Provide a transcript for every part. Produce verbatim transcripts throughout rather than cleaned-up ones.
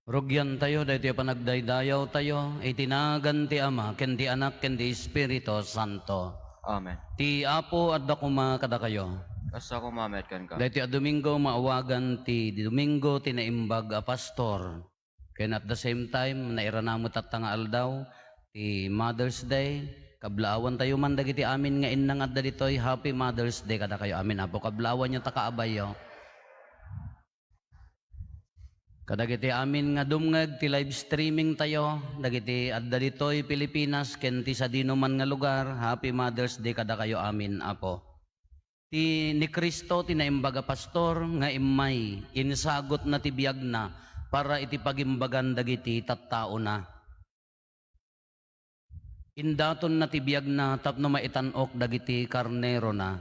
Rugiantayo daytoy a panagdaydayawtayo iti nagan ti Ama, ken ti Anak, ken ti Espiritu Santo. Amen. Ti Apo adda koma kadakayo. Kasta koma met kenka. Daytoy a Domingo, maawagan ti Domingo ti Naimbag a Pastor. Ken at the same time, nairana met tatta nga aldaw, ti Mother's Day. Kablaawantayo man dagiti amin nga inna nga adda ditoy, Happy Mother's Day kadakayo amin, Apo. Kablaawanyo ta kaabayyo. Kadagiti amin nga dumngeg ti live streaming tayo, dagiti adda ditoy Pilipinas ken ti sadino man nga lugar, Happy Mother's Day kadakayo amin, Apo. Ti ni Cristo ti Naimbag a Pastor nga immay, insagutna ti biagna para iti pagimbagan dagiti tattaona. Indatonna ti biagna tapno maitan-ok dagiti karnerona.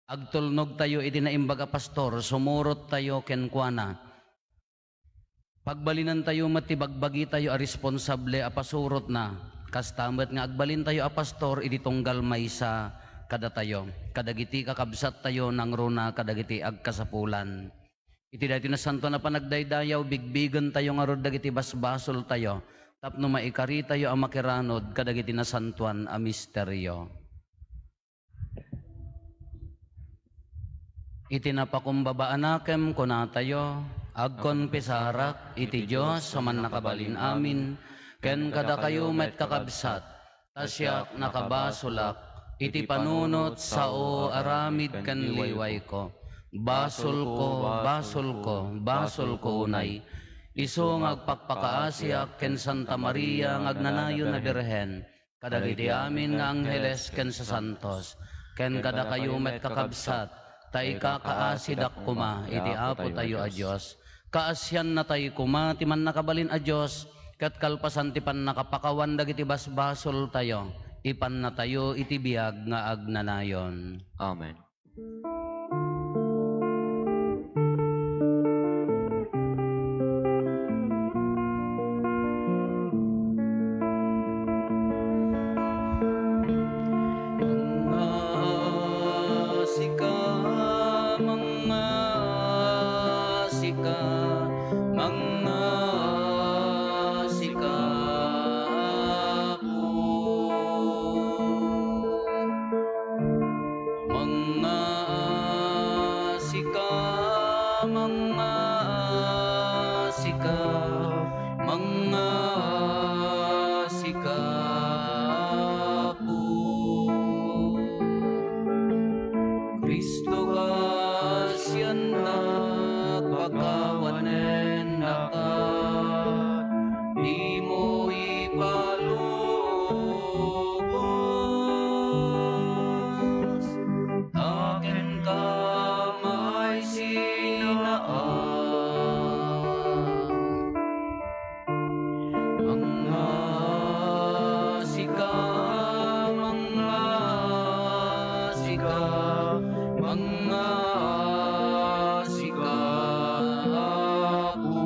Agtulnogtayo iti Naimbag a Pastor, sumurottayo kenkuana. Pagbalinantayo met ti bagbagitayo a responsable a pasurotna. Kasta met nga agbalintayo a pastor idi tunggal maysa kadatayo, kadagiti kakabsattayo nangruna kadagiti agkasapulan. Iti daytoy nasantoan a panagdaydayaw, bigbigentayo ngarud dagiti basbasoltayo tapno maikaritayo a makiranod kadagiti nasantoan a misterio. Iti napakumbaba a nakem, kunatayo, agkonfesarak iti Dios a mannakabalin amin, ken kadakayo met, kakabsat, ta siak nakabasolak iti panunot, sao, aramid ken liwayko. Basolko, basolko, basolko unay. Isu nga agpakpakaasiak ken Santa Maria nga agnanayon a Birhen, kadagiti amin nga angheles ken sasantos, ken kadakayo met, kakabsat, ta ikakaasidak koma iti Apotayo a Dios. Kaasiannatay koma ti Mannakabalin a Dios, ket kalpasan ti pannakapakawan dagiti basbasoltayo, ipannatayo iti biag nga agnanayon. Amen. Mangngaasika, mangngaasika, mangngaasika, Apo. Mangngaasika, mangngaasika, mangngaasika, Apo. Cristo, kaasiannak, pakawanennaka, dimo ipalubos. Ta kenka maay sinaan. Mangngaasika, mangngaasika, mangngaasika, Apo.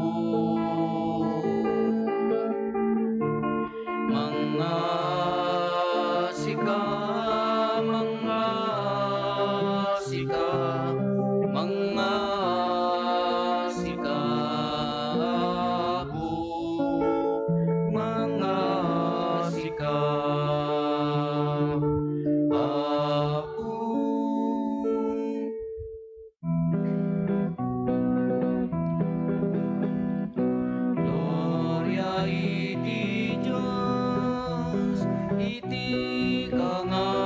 Mangngaasika, mangngaasika, mangngaasika, Apo, mangngaasika, Apo. Gloria iti Dios iti kangatoan.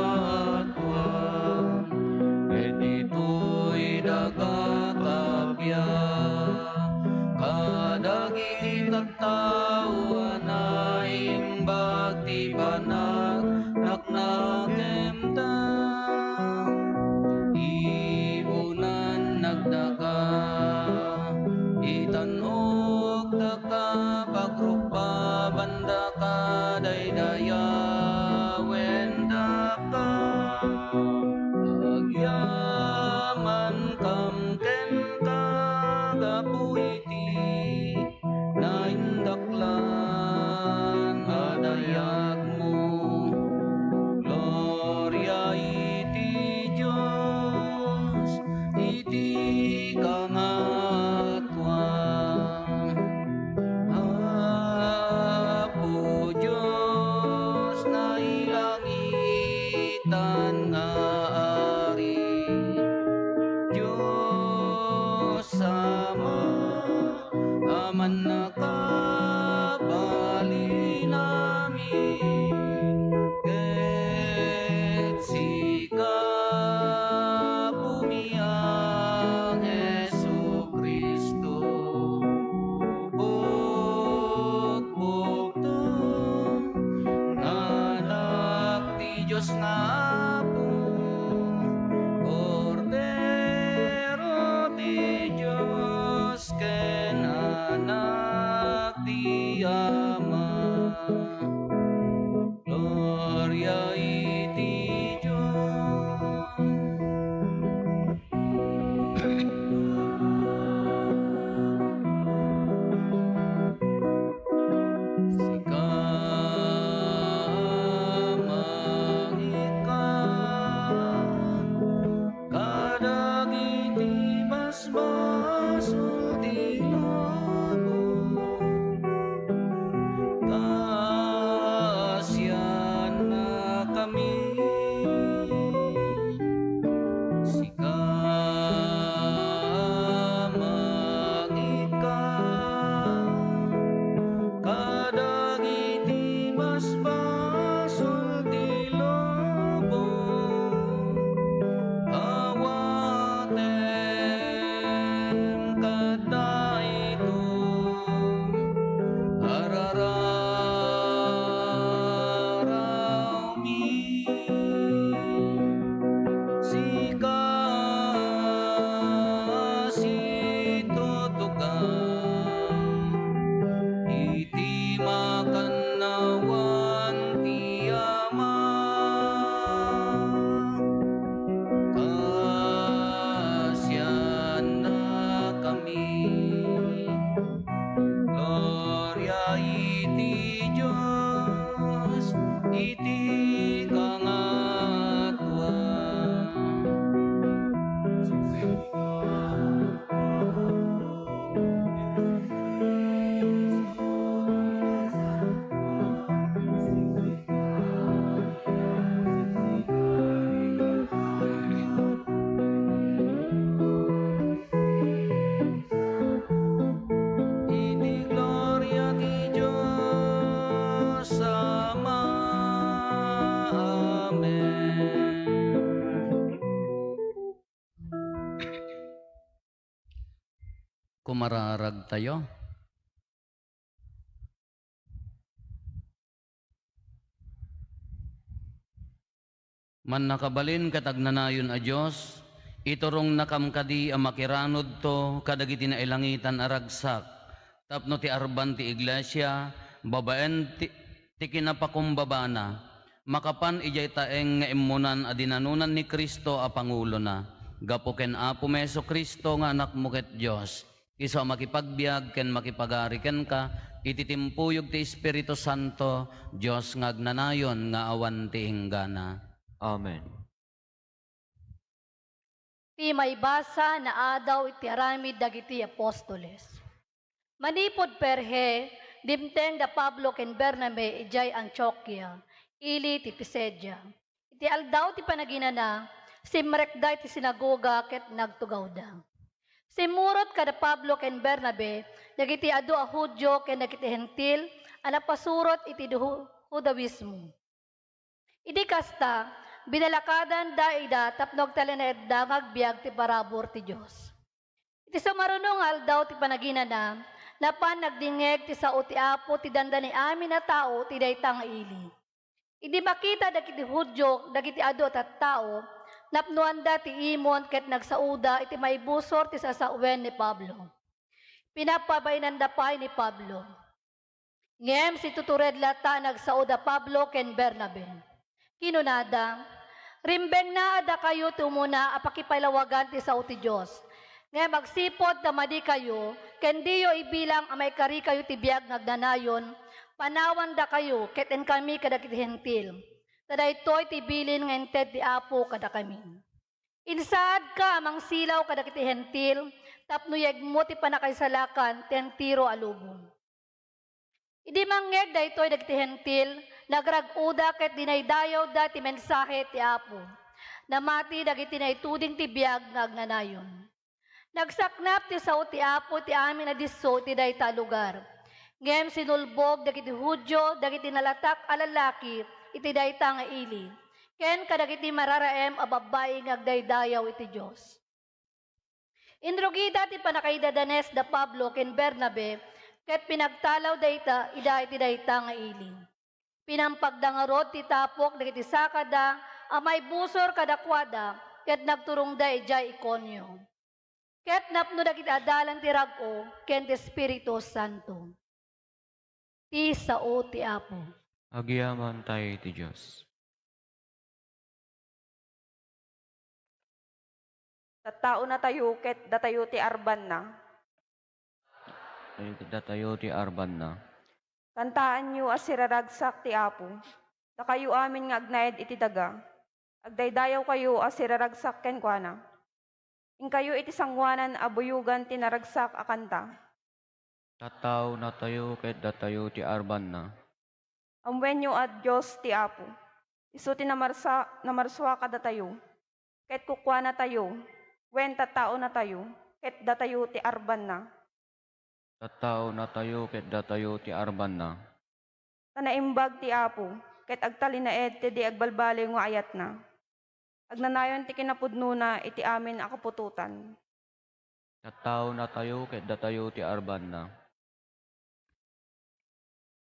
tan nga Ari, Dios Ama, a mannakabalin amin, ket sika, Apomi a Jesu-Cristo, bukbukto nga Anak ti Dios nga Apo, Kordero ti Dios ken Anak ti Ama. Gloria iti Dios. Sika, Ama, ika kadagiti basbasol ti lubong, kaasiannakami. Sika, Ama, ika kadagiti basbasol ti lubong, awatem kadta itom a rararawmi. Sika situtugaw iti makannawan ti Ama. Kaasiannakami. Gloria iti Dios iti kangatoan. Iti gloria ti Dios Ama. Amen. Kumararagtayo. Mannakabalin ket agnanayon a Dios, iturongnakam kadi a makiranudto kadagiti nailangitan a ragsak tapno ti arban ti iglesia babaen ti, ti kinapakumbabana, makapan idiay taeng nga immunan a dinanunan ni Cristo a pangulona, gapu ken Apomi Jesu-Cristo nga Anakmo ket Dios, isu a makipagbiag ken makipagari kenka iti timpuyog ti Espiritu Santo, Dios nga agnanayon nga awan ti inggana. Amen. Ti maibasa nga Adaw iti aramid dagiti apostoles. Manipud Perge, dimteng da Pablo ken Bernabe idiay Antiokia, ili ti Pisidia. Iti aldaw ti panaginana, simrekda iti sinagoga ket nagtugawda. Simmurot kada Pablo ken Bernabe dagiti adu a Judio ken dagiti Hentil a napasurot iti Hu-, Judaismo. Idi kasta, binalakadanda ida tapno agtalinaedda nga agbiag ti parabur ti Dios. Iti sumaruno nga aldaw ti panaginana, napan nagdingngeg ti sao ti Apo ti dandani amin a tao ti dayta nga ili. Idi makita dagiti Judio dagiti adu a tattao, napnoanda ti imon ket nagsaoda iti maibusor ti sasawen ni Pablo. Pinapabainanda pay ni Pablo. Ngem situtured latta a nagsao da Pablo ken Bernabe. Kinunada, "Rimbengna a dakayo ti umuna a pakipailawagan ti sao ti Dios. Ngem agsipud ta madikayo, ken diyo ibilang a maikarikayo ti biag nga agnanayon, panawandakayo ket inkami kadagiti Hentil. Ta daytoy ti bilin nga inted ti Apo kadakami. Insaadka a mangsilaw kadagiti Hentil tapno yegmo ti pannakaisalakan ti entero a lubong." Idi mangngeg daytoy dagiti Hentil, Nagrag-oda ket dinaydayawda ti mensahe ti Apo. Namati dagiti naituding ti biag nga agnanayon. Nagsaknap ti sao ti Apo iti amin a disso iti dayta a lugar. Ngem sinulbog dagiti Judio dagiti nalatak a lalaki iti dayta nga ili, ken kadagiti mararaem a babbai nga agdaydayaw iti Dios. Inrugida ti pannakaidadanes da Pablo ken Bernabe, ket pinagtalawda ita, ida iti dayta nga ili. Pinampagda ngarud ti tapok dagiti sakada a maibusor kadakuada, ket nagturongda idiay Iconio. Ket napno dagiti adalan ti rag-o ken ti Espiritu Santo. Ti sao ti Apo. Agyamankay ti Dios. Tattaonatayo ket datayo ti arbanna. Datayo ket datayo ti arbanna. Kantaanyo a siraragsak ti Apo. Dakayo amin nga agnaed iti daga, agdaydayawkayo a siraragsak kenkuana. Inkayo iti sangoanan a buyogan ti naragsak a kanta. Tattaonatayo ket datayo ti arbanna. Ammoenyo a Dios ti Apo. Isu ti namarsa-, namarsua kadatayo, ket kukuanatayo, wen tattaonatayo, ket datayo ti arbanna. Tattaonatayo ket datayo ti arbanna. Ta naimbag ti Apo, ket agtalinaed ti di agbalbaliw nga ayatna. Agnanayon ti kinapudnona iti amin a kaputotan. Tattaonatayo ket datayo ti arbanna.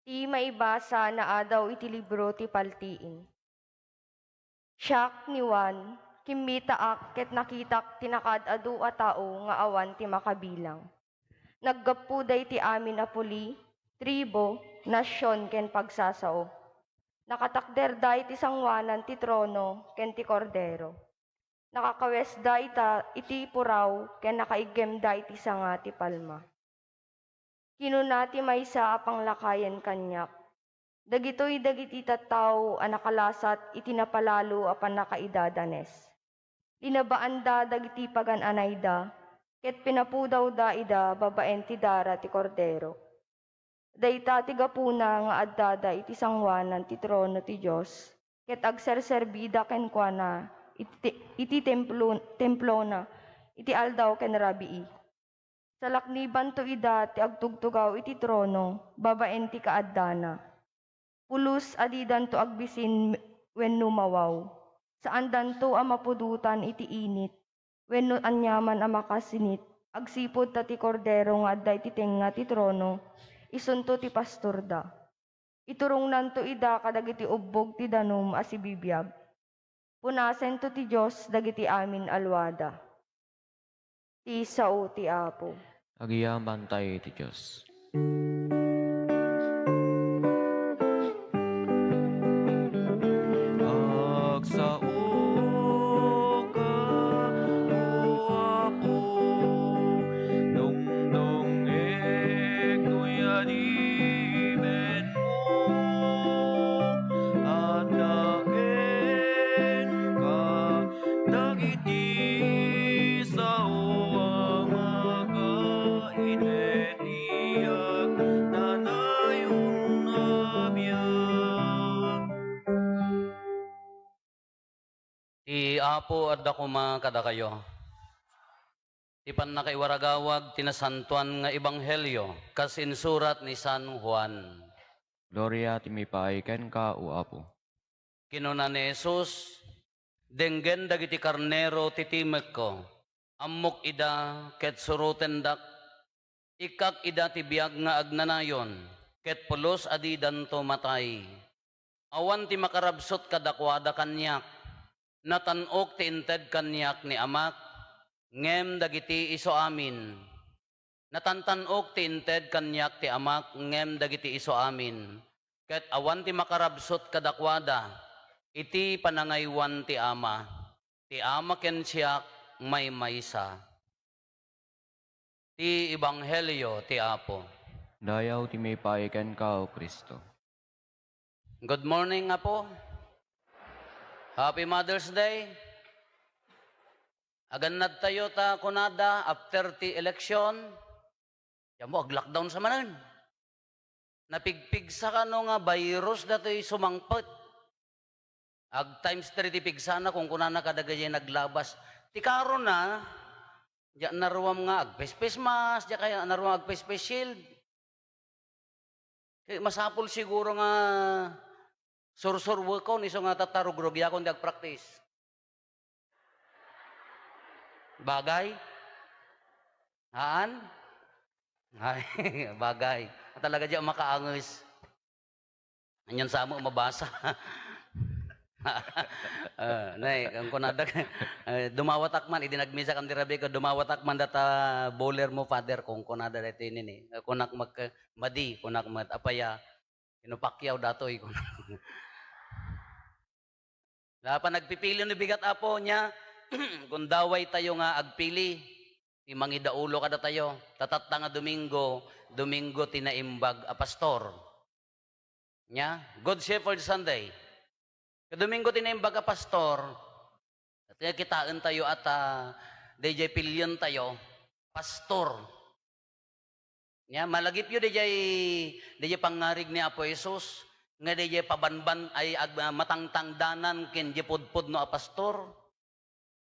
Ti maibasa naadaw iti libro ti Paltiing. Siak ni Juan, kimmitaak ket nakitak ti nakaad-adu a tao nga awan ti makabilang. Naggapu daydi amin a puli, tribu, nasion, ken pagsasao. Nakatakderda iti sangoanan ti trono ken ti Kordero. Nakakawesda ita iti puraw ken nakaiggemda iti sanga ti palma. Kinuna ti maysa a panglakayen kaniak, "Dagitoy dagiti tattao a nakalasat iti napalalo a pannakaidadanes. Linabaanda dagiti pagan-anayda, ket pinapudawda ida babaen ti dara ti Kordero. Dayta ti gapuna nga addada iti sangoanan ti trono ti Dios, ket agserserbida kenkuana iti, iti templo-, templona iti aldaw ken rabii. Salaknibanto ida ti agtugtugaw iti trono babaen ti kaaddana. Pulos a didanto agbisin wenno mawaw. Saandanto a mapudotan iti init wenno aniaman a makasinit, agsipud ta ti Kordero nga adda iti tengnga ti trono, isunto ti pastorda. Iturongnanto ida kadagiti ubbog ti danum a sibibiag. Punasento ti Dios dagiti amin a luada." Ti sao ti Apo. Agyamankay ti Dios. Agsaoka, O Apo, dongdong-ek toy adipenmo, adda kenka dagiti sao a makainit ti agnanayon a biag. Ti Apo adda koma kadakayo. Ti pannakaiwaragawag ti nasantoan nga ebanghelio kas insurat ni San Juan. Gloria ti maipaay kenka, O Apo. Kinuna ni Jesus, "Denggen dagiti karnero ti timekko. Ammok ida ket surotendak. Ikkak ida ti biag nga agnanayon, ket pulos a didanto matay. Awan ti makarabsut kadakuada kaniak. Natan-ok ti inted kaniak ni Amak, ngem dagiti isu amin. Natantan-ok ti inted kaniak ti Amak, ngem dagiti isu amin. Ket awan ti makarabsut kadakuada iti panangaywan ti Ama. Ti Ama ken siak maymaysa." Ti ebanghelio ti Apo. Dayaw ti maipaay kenka, O Cristo. Good morning, Apo. Happy Mother's Day. Agannadtayo ta kunada after ti election, diammo ag-lockdown sa manen. Napigpigsa kano nga virus datoy sumangpet. Ag times three ti pigsana, kunkunana kadagiti naglabas. Ti karona, diak naruam nga ag-face-face mask, diak kaya naruam ag-face-face shield. Kay masapul siguro nga sursurwekon isu nga tatarugrugyakon ti agpraktis. Bagay? Haan? Ay, bagay. Talaga diak makaanges. Anian sa mo mabasa. Ah, nay, ang kunada, eh, dumawatak man, idi nagmisa kan di rabi ko, dumawatak man data bowler mo, Father, kung kunada daytoy nini. Kunak mak-, madi, kunak mat, apaya, inupakyaw datoy, kunak. Dapat nagpipili no bigat, Apo, niya, kung daway tayo nga agpili, ti mangidaulo kadatayo. Tatatta nga Domingo, Domingo ti naimbag a pastor. Nya, Good Shepherd Sunday. Kadomingo ti naimbag a pastor, at nga kitaen tayo at, ah, dayjay pilion tayo, pastor. Nya, malagipyo dayjay, dayjay pangngarig ni Apo Jesus, nga dayjay pabanban ay ag-, ah, matangtangdanan ken di pudpudno a pastor.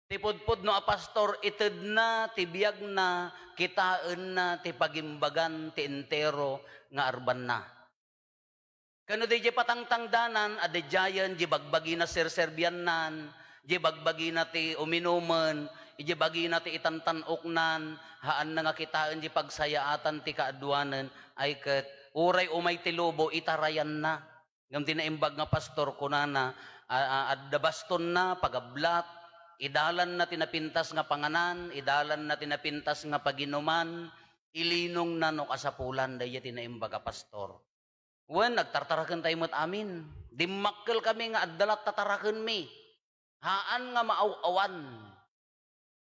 Ti pudpudno a pastor, itedna ti biagna, kitaenna ti pagimbagan ti entero nga arbanna. Ken no dayjay patangtangdanan, adda diayen, di bagbagina serserbiannan, di bagbagina ti uminumen, di bagina ti itantan-oknan, haanna nga kitaen di pagsayaatan ti kaaduanen, ay ket uray umay ti lobo, itarayanna. Ngem ti naimbag nga pastor, kunana, a, a, adda bastonna, pagablat, idalanna ti napintas nga panganan, idalanna ti napintas nga paginuman, ilinongna no kasapulan, daydiay ti naimbag a pastor. Wen, agtartarakentayo met amin. Dimmakkelkami nga adda latta tarakenmi. Haan nga maaw-awan.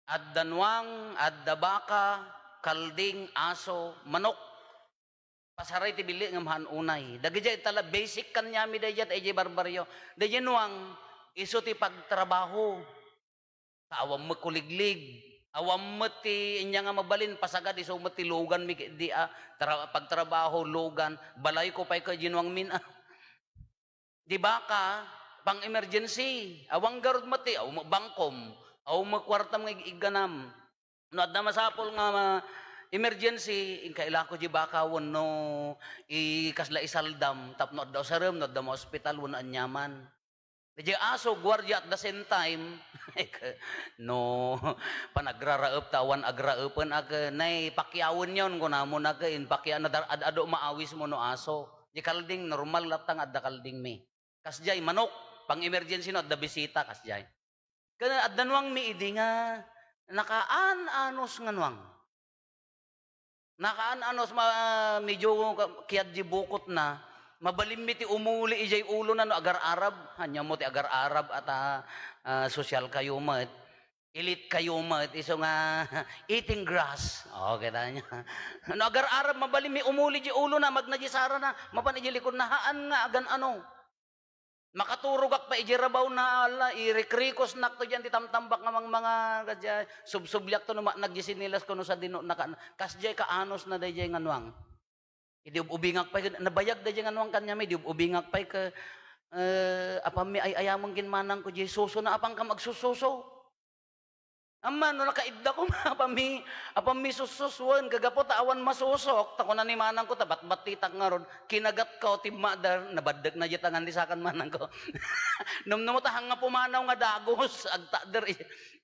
Adda nuang, adda baka, kalding, aso, manok. Pasaray ti bili ngem haan unay. Dagidiay tala basic kaniami daydiay, daydiay barbarrio. Daydiay nuang, isu ti pagtrabaho. Ta awan met kuliglig. Awan met ti ania nga mabalin, pasagad isu met ti luganmi di a tra-, pagtrabaho, lugan, balayko pay ket diay nuangmin a. Di baka, pang-emergency. Awan garud met ti, aw met bangkom, aw met kuartam nga ig-igganam. No adda masapul nga ma-, emergency, inkailako di baka wenno i-, kasla isaldam tapno adda usarem, no adda maospital wenno aniaman. Diay aso, guardia at the same time. No, panagraraep ta awan agraepen a ket, nay, pakiawenyon, kunamon a ket, in pakia-, nadar-, ad-adu maawismo no aso. Di kalding, normal latta nga adda kaldingmi. Kasdiay, manok, pang-emergency no adda bisita, kasdiay. Ket adda nuangmi idi nga nakaan-anos nga nuang. Nakaan-anos ma-, medyo ka-, kiad di bukotna, mabalinmi ti umuli idiay ulona no agar-arab. Aniammo ti agar-arab a ta, ah, sosyalkayo met. Elitekayo met, isu nga eating grass. O, kitaenyo. No agar-arab, mabalinmi umuli di ulona, magna di sarana, mapan idi likodna, haan nga agan-ano. Makaturogak pay idi rabawna, ala, irekrikosnakto diay ti tamtambak nga mangmanga, kadiay, subsubliakto no matnag di sinilas ko no sadino naka-, kasdiay kaanosna daydiay nga nuang. Idi ub-ubingak pay ket, nabayag daydiay nga nuang kaniami, idi ub-ubingak pay ket, eh, apanmi ay-ayamen ken manangko diay suso na, apankam agsususo. Amman, no nakaidda koma, apanmi, apanmi sussusoen, ket gapu ta awan masusok, ta kuna ni manangko, ta batbattitak ngarud, kinagatko, timmakder, nabaddekna diay tangan ni sakan manangko. Numnumot a, haan nga pumanaw nga dagus, agtakder,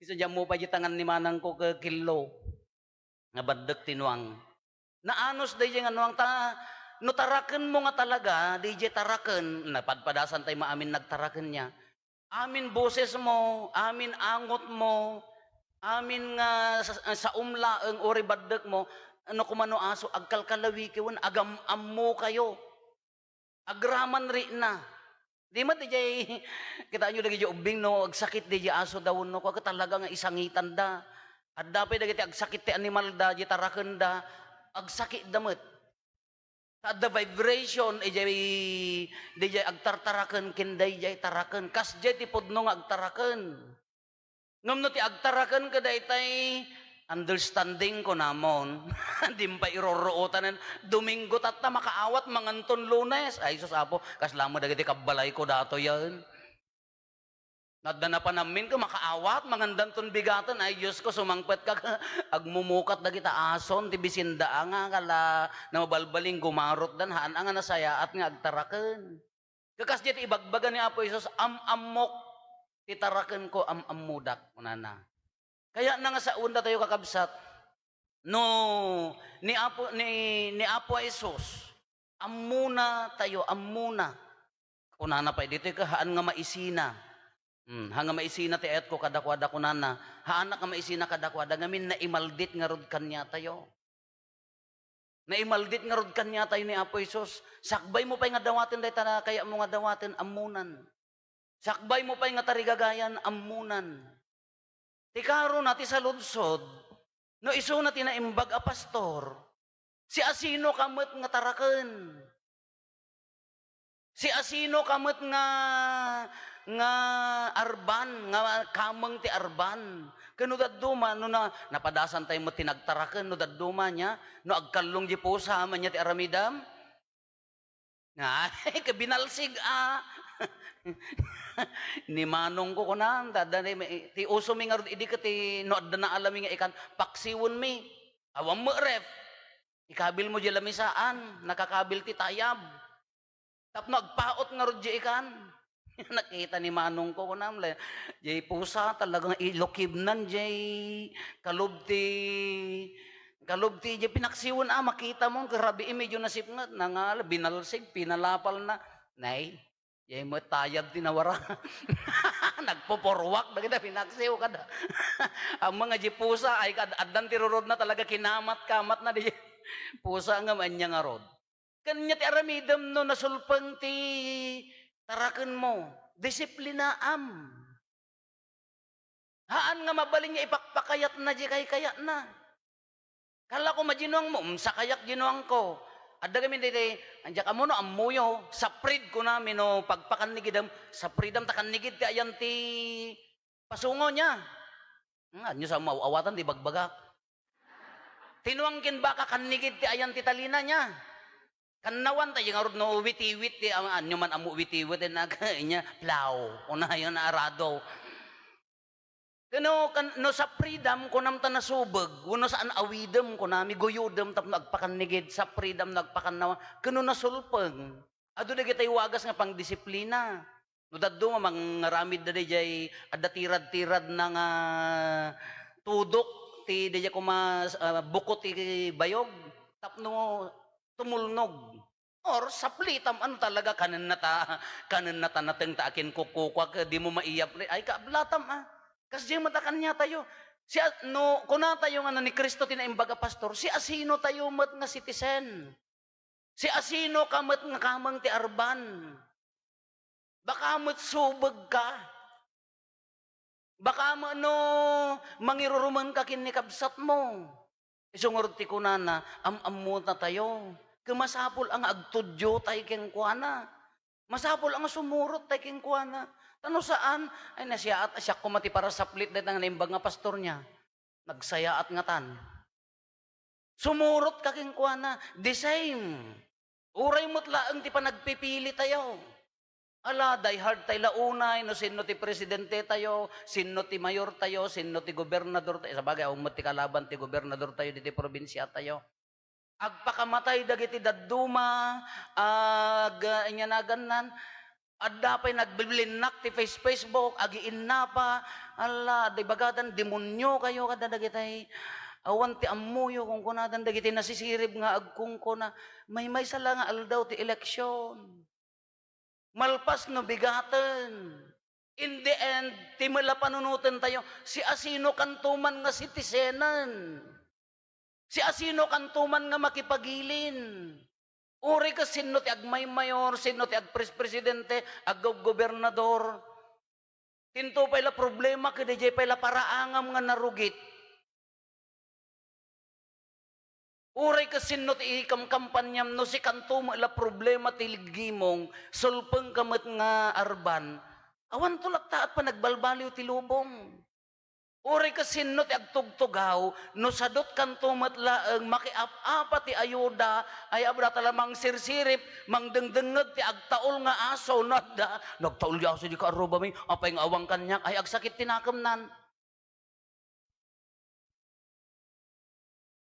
isu diay ammo pay diay tangan ni manangko ket killo. Nabaddek ti nuang. Naanos daydiay nga nuang ta, no tarakenmo nga talaga, daydiay taraken, napadpadasan tay maamin nagtaraken nia. Amin bosesmo, amin angotmo, amin nga sa-, saom laeng, uray baddekmo, no kumano aso, agkalkalawikiwen, agam-ammokayo. Agraman rikna. Di met idiay, kitaenyo dagidiay ubbing no agsakit diay asoda wenno kua, talaga nga isangitanda. Adda pay dagiti agsakit ti animalda, diay tarakenda, agsakitda met. Ta adda vibration idiay, diay agtartaraken ken daydiay taraken. Kasdiay ti pudno nga agtaraken. Ngem no ti agtaraken kadaytay, Understanding ko namon. Dimpay irurruotanen. Domingo tatta makaawat manganton Lunes. Ay, sus, Apo, kasla met dagiti kabbalayko datoyen. Nadda napanammin ko makaawat, mangandanton bigaten. Ay, Dios ko, sumangpet ka, agmumukat dagita ason ti bisinda, a, nga kala na mabalbalin gumarotdan, haan a nga nasayaat nga agtaraken. Kakas diay ti ibagbaga ni Apo Jesus, "Am-ammok ti tarakenko, am-ammodak," kunana. Kayatna nga saoenda tayo, kakabsat, no ni Apo, ni, ni Apo Jesus, ammona tayo, ammona. Kunana pay ditoy, haan nga maisina. Hmm, haan nga maisina ti ayatko kadakuada, kunana. Haanak nga maisina kadakuada, ngamin naimaldit ngarud kaniatayo. Naimaldit ngarud kaniatayo ni Apo Jesus. Sakbaymo pay nga dawaten dayta kayatmo nga dawaten, ammonan. Sakbaymo pay nga tarigagayan, ammonan. Ti karona, ti saludsod, no isuna ti naimbag a pastor, siasinoka met nga taraken? Siasinoka met nga, nga arban, nga kameng ti arban? Ken no dadduma, no na, napadasantay met ti nagtaraken, no dadduma nia, no agkallong diay pusa, ania ti aramidem? Ay, ka binalsig, a. Ni manongko, kunam, ta adda ni, ti usomi ngarud idi ket ti, no adda naalami nga ikan, paksiwenmi. Awan met ref. Ikabilmo diay lamisaan, nakakabil ti tayab. Tapno agpaut ngarud diay ikan. Nakita ni manongko, kunam, la, diay pusa, talagang ilukibnan diay kalub ti, kalub ti diay pinaksiwen, a, makitamon, karabii, medyo nasipnget, nangala, binalsig, pinalapalna. Nay, diay met tayab ti nawara. Nagpupurwak dagita pinaksiw kada. Ammom nga diay pusa, ay, kad-, addan ti rurodna, talaga kinamat-kamatna diay pusa ngem ania ngarud. Ken ania ti aramidem no nasulpeng ti tarakenmo? Disiplinaam. Haan nga mabalin nga ipakpakayatna diay kaykayatna. Kala ko madinuangmo, mm, sakayak dinuangko. Adda kami daytoy, diak ammo no ammoyo, saprid kunami no pagpakannigidem, sapridam ta kannigid ti ayan ti pasungo nia. Hmm, ania sa maw-awatan ti bagbagak. Tinuang ken baka kannigid ti ayan ti talina nia. Kannawan ta, ngarud no witiwit ti, ah, ania man ammo witiwit, eh, nag-, ania, plow. Kunayon, arado. Ken no, kan-, no sapridam, kunam ta nasubeg, wenno saan awidem, kunami, guyodem tapno agpakannigid, sapridam no agpakannawan. Ken no nasulpeng, adu dagitay wagas nga pangdisiplina. No dadduma, mangaramidda daydiay adda tirad-tiradna nga tudok ti daydiay koma, ah, buko ti bayog tapno tumulnog. Or saplitam, ano talaga, kanenna ta, kanenna ta nateng ta akinkukukuak, dimo maiyap. Ay, kaablatam, a. Kasdiay met a kaniatayo. Sia-, no kunatayo nga no ni Cristo ti naimbag a pastor, siasinotayo met nga citizen? Siasinoka met nga kameng ti arban? Baka met subegka. Baka met no mangirurumenka ken ni kabsatmo. Isu ngarud ti kunana, am-ammotatayo. Ket masapul a nga agtudiotay kenkuana. Masapul a nga sumurottay kenkuana. Ta no saan, ay, nasayaat, siak koma ti parasaplit dayta nga naimbag nga pastor nia. Nagsayaat ngatan. Sumurotka kenkuana, the same. Uray met laeng ti panagpipilitayo. Ala, die hard tay la unay no sinno ti presidentetayo, sinno ti mayortayo, sinno ti gobernadortayo. Sabagay, awan met ti kalaban ti gobernadortayo ditoy probinsiatayo. Agpakamatay dagiti dadduma, ag-, ania nagannan, adda pay nagbiblinak ti Face-, Facebook, agiinnapa, ala, adda ibagadan, demoniokayo kada dagitay, awan ti ammoyo, kunkunadan dagiti nasisirib nga agkunkuna, maymaysa la nga aldaw ti eleksyon. Malpas no bigaten. In the end, ti met la panunotentayo, siasinokanto man nga citizenen? Siasinokanto man nga makipagilin? Uray ket sinno ti agmaymayor, sinno ti agpres-, presidente, aggobgobernador. Tinto pay la problema, ket daydiay pay la paraangam nga narugit. Uray ket sinno ti ikamkampaniam, no sikanto met la problema ti liggimong, sulpengka met nga arban, awanto latta a panagbalbaliw ti lubong. Uray kasinno ti agtugtugaw, no sadutkanto met laeng makiap-apa ti ayuda, ay apo data la mangsirsirip, mangdengdengngeg ti agtaulnga aso, no adda, "Nagtaul di aso di kaarrubami, apay nga awan kaniak?" Ay agsakit ti nakemnan.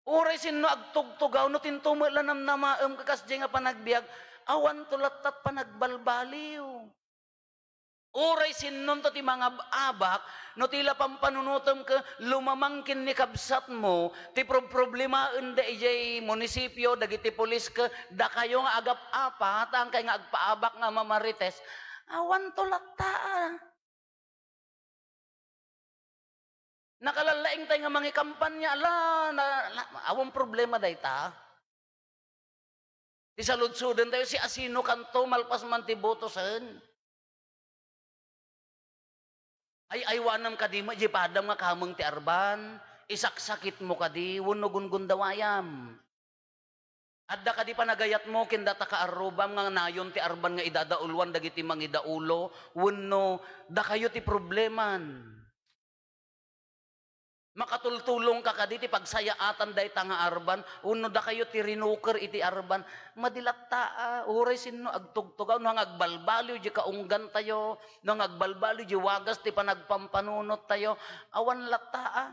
Uray sinno agtugtugaw, no tinto met la namnamaem ka kasdiay nga panagbiag, awanto lattat panagbalbaliw. Uray sinnonto ti mangab-abak, no ti la pampanunotem ket lumamang ken ni kabsatmo, ti prob-, problemaenda idiay munisipio, dagiti pulis ket dakayo nga agap-apa, ta awankay nga agpaabak nga mamarites, awanto latta. Nakalallaingtay nga mangikampanya, ala, na, na, awan problema dayta. Ti saludsodentayo, siasinokanto malpas man ti botosen? Ay, aywanam kadi met, di padam nga kameng ti arban, isaksakitmo kadi, wenno gungundawayam. Adda kadi panagayatmo ken data kaarrubam nga nayon ti arban nga idadauluan dagiti mangidaulo wenno dakayo ti probleman? Makatultulongka kadi ti pagsayaatan dayta nga arban wenno dakayo ti rinuker iti arban? Madi latta a, uray sinno agtugtugaw, no nga agbalbaliw di kaunggantayo, no nga agbalbaliw di wagas ti panagpampanunottayo, awan latta a.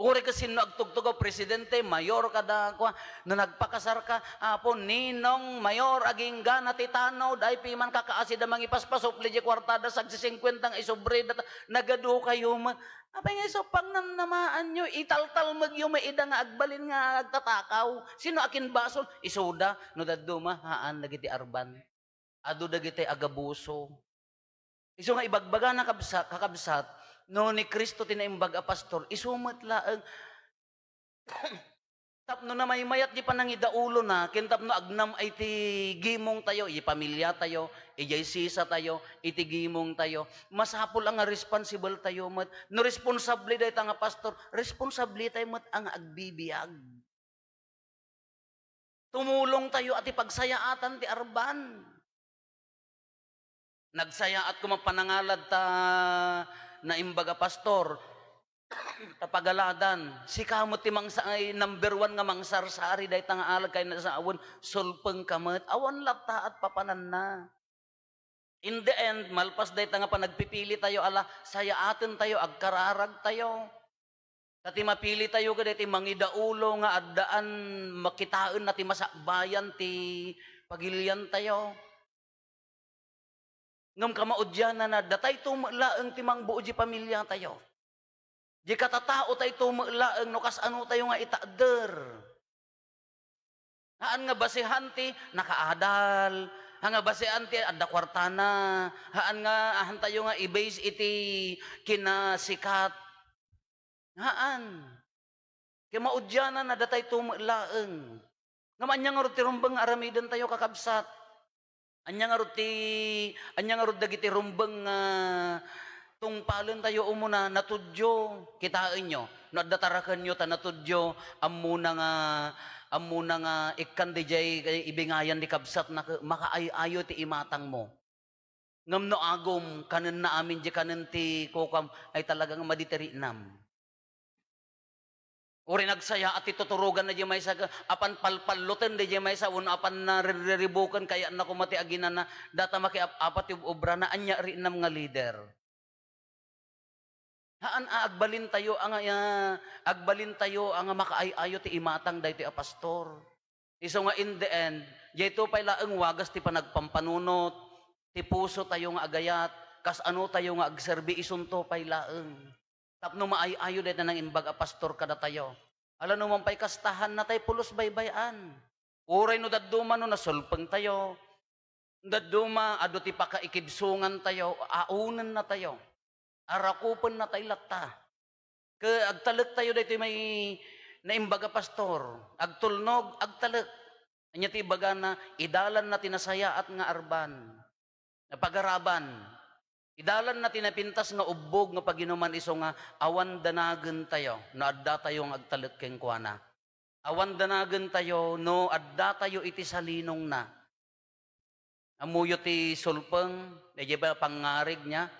Uray ket sinno agtugtugaw, presidente, mayor, kada kua, no nagpakasarka, "Apo, ninong mayor, aginggana ti tanod, ay piman kakaasida mangipaspasupli di kuartada, sagsisingkuenta nga isubrida, ta nagadukayo met." Apay nga isu pannamnamaanyo, italtalmegyo met ida nga agbalin nga agtatakaw. Sinno a kinbasol? Isuda, no dadduma, haan dagiti arban. Adu dagiti agabuso. Isu nga ibagbagana, kabsa-, kakabsat, no ni Cristo ti naimbag a pastor, isu met laeng tapno namaymayat di panangidaulona, ken tapno agnam-ay ti gimongtayo, iti pamiliatayo, idiay sisatayo, iti gimongtayo. Masapul a nga responsible tayo met. No responsable dayta nga pastor, responsable tayo met a nga agbibiag. Tumulongtayo a ti pagsayaatan ti arban. Nagsayaat koma panangalad ta naimbag a pastor, ta pagaladan. Sika met ti mangsa-, ay number one nga mangsarsari dayta nga alagkay na sa awan, sulpengka met. Awan latta a papananna. In the end, malpas dayta nga panagpipilitayo, ala, sayaatentayo, agkararagtayo. Ta ti mapilitayo kadagiti mangidaulo nga addaan makitaenna ti masakbayan ti pagiliantayo. Ngem kamaudiananna, datayto met laeng ti mangbuo di pamiliatayo. Di katataotayto met laeng no kasanotayo nga itakder. Haan nga basehan ti nakaadal, haan nga basehan ti adda kuartana, haan nga, haantayo nga i-base iti kinasikat. Haan. Ket maudiananna datayto met laeng. Ngem ania ngarud ti rumbeng nga aramidentayo, kakabsat? Ania ngarud ti, ania ngarud dagiti rumbeng nga tungpalentayo umuna? Natudyo. Kitaenyo, no adda tarakenyo ta natudyo, ammona nga, ammona nga ikkan didiay ibingayan ti kabsatna, ke-, makaay-ayo ti imatangmo. Ngem no agum, kanenna amin di kanen ti kukuam, ay talaga nga madi ti riknam. Uray nagsayaat ti tuturoganna di maysa, ke-, apan palpalloten di maysa, wenno apan naririribuken, kayatna koma ti aginana, data makiap-apa ti ob-obrana, ania riknam nga leader? Haan a agbalintayo a nga, ah, agbalintayo a nga makaay-ayo ti imatang daytoy a pastor. Isu nga in the end, daytoy pay laeng wagas ti panagpampanunot, ti pusotayo nga agayat, kasanotayo nga agserbi, isunto pay laeng. Tapno maay-ayo dayta nangimbag a pastor kadatayo. Ala, no man pay kasta, haannatay pulos baybay-an. Uray no dadduma no nasulpengtayo, dadduma adu ti pakaikibsongantayo, aunennatayo, arakupennatay latta. Ke-, agtalektayo daytoy may naimbag a pastor, agtulnog, agtalek. Ania ti ibagana? Idalanna ti nasayaat nga arban. Napagaraban. Idalanna ti napintas nga ubbog nga paginuman, isu nga awan danagentayo no addatayo nga agtalek kenkuana. Awan danagentayo no addatayo iti salinongna. Ammoyo ti sulpeng, daydiay pay pangngarig niya.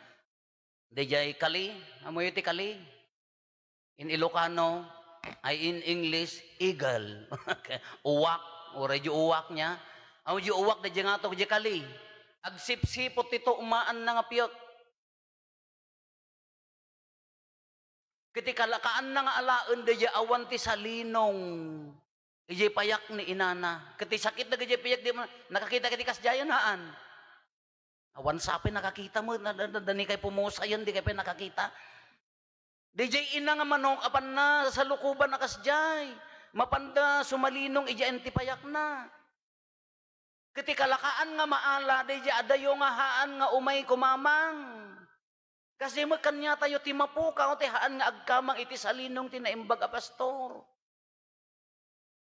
Dayjay kali, amoyo ti kali. In Ilocano, ay in English, eagle. Uwak, uray di uwak niya. Amoyo di uwak, dayjay ngato, dayjay kali. Agsipsipot ti tumaanna nga piek. Ket ti kalakaanna nga alaen, dayjay awan ti salinong. Idiay payak ni inana. Ket ti sakit dagiti payak, di mo nakakita ket ti kasdiayen, haan. Awan sa pay nakakita met, na, na, na, dani kay pumusayen, di kay pay nakakita. Dayjay ina nga manok, apanna salukoban a kasdiay. Mapanda sumalinong idiay ti payakna. Ket ti kalakaan nga maala, dayjay adayo nga haan nga umay kumamang. Kasi met kaniatayo ti mapukaw ti haan nga agkamang iti salinong ti naimbag a pastor.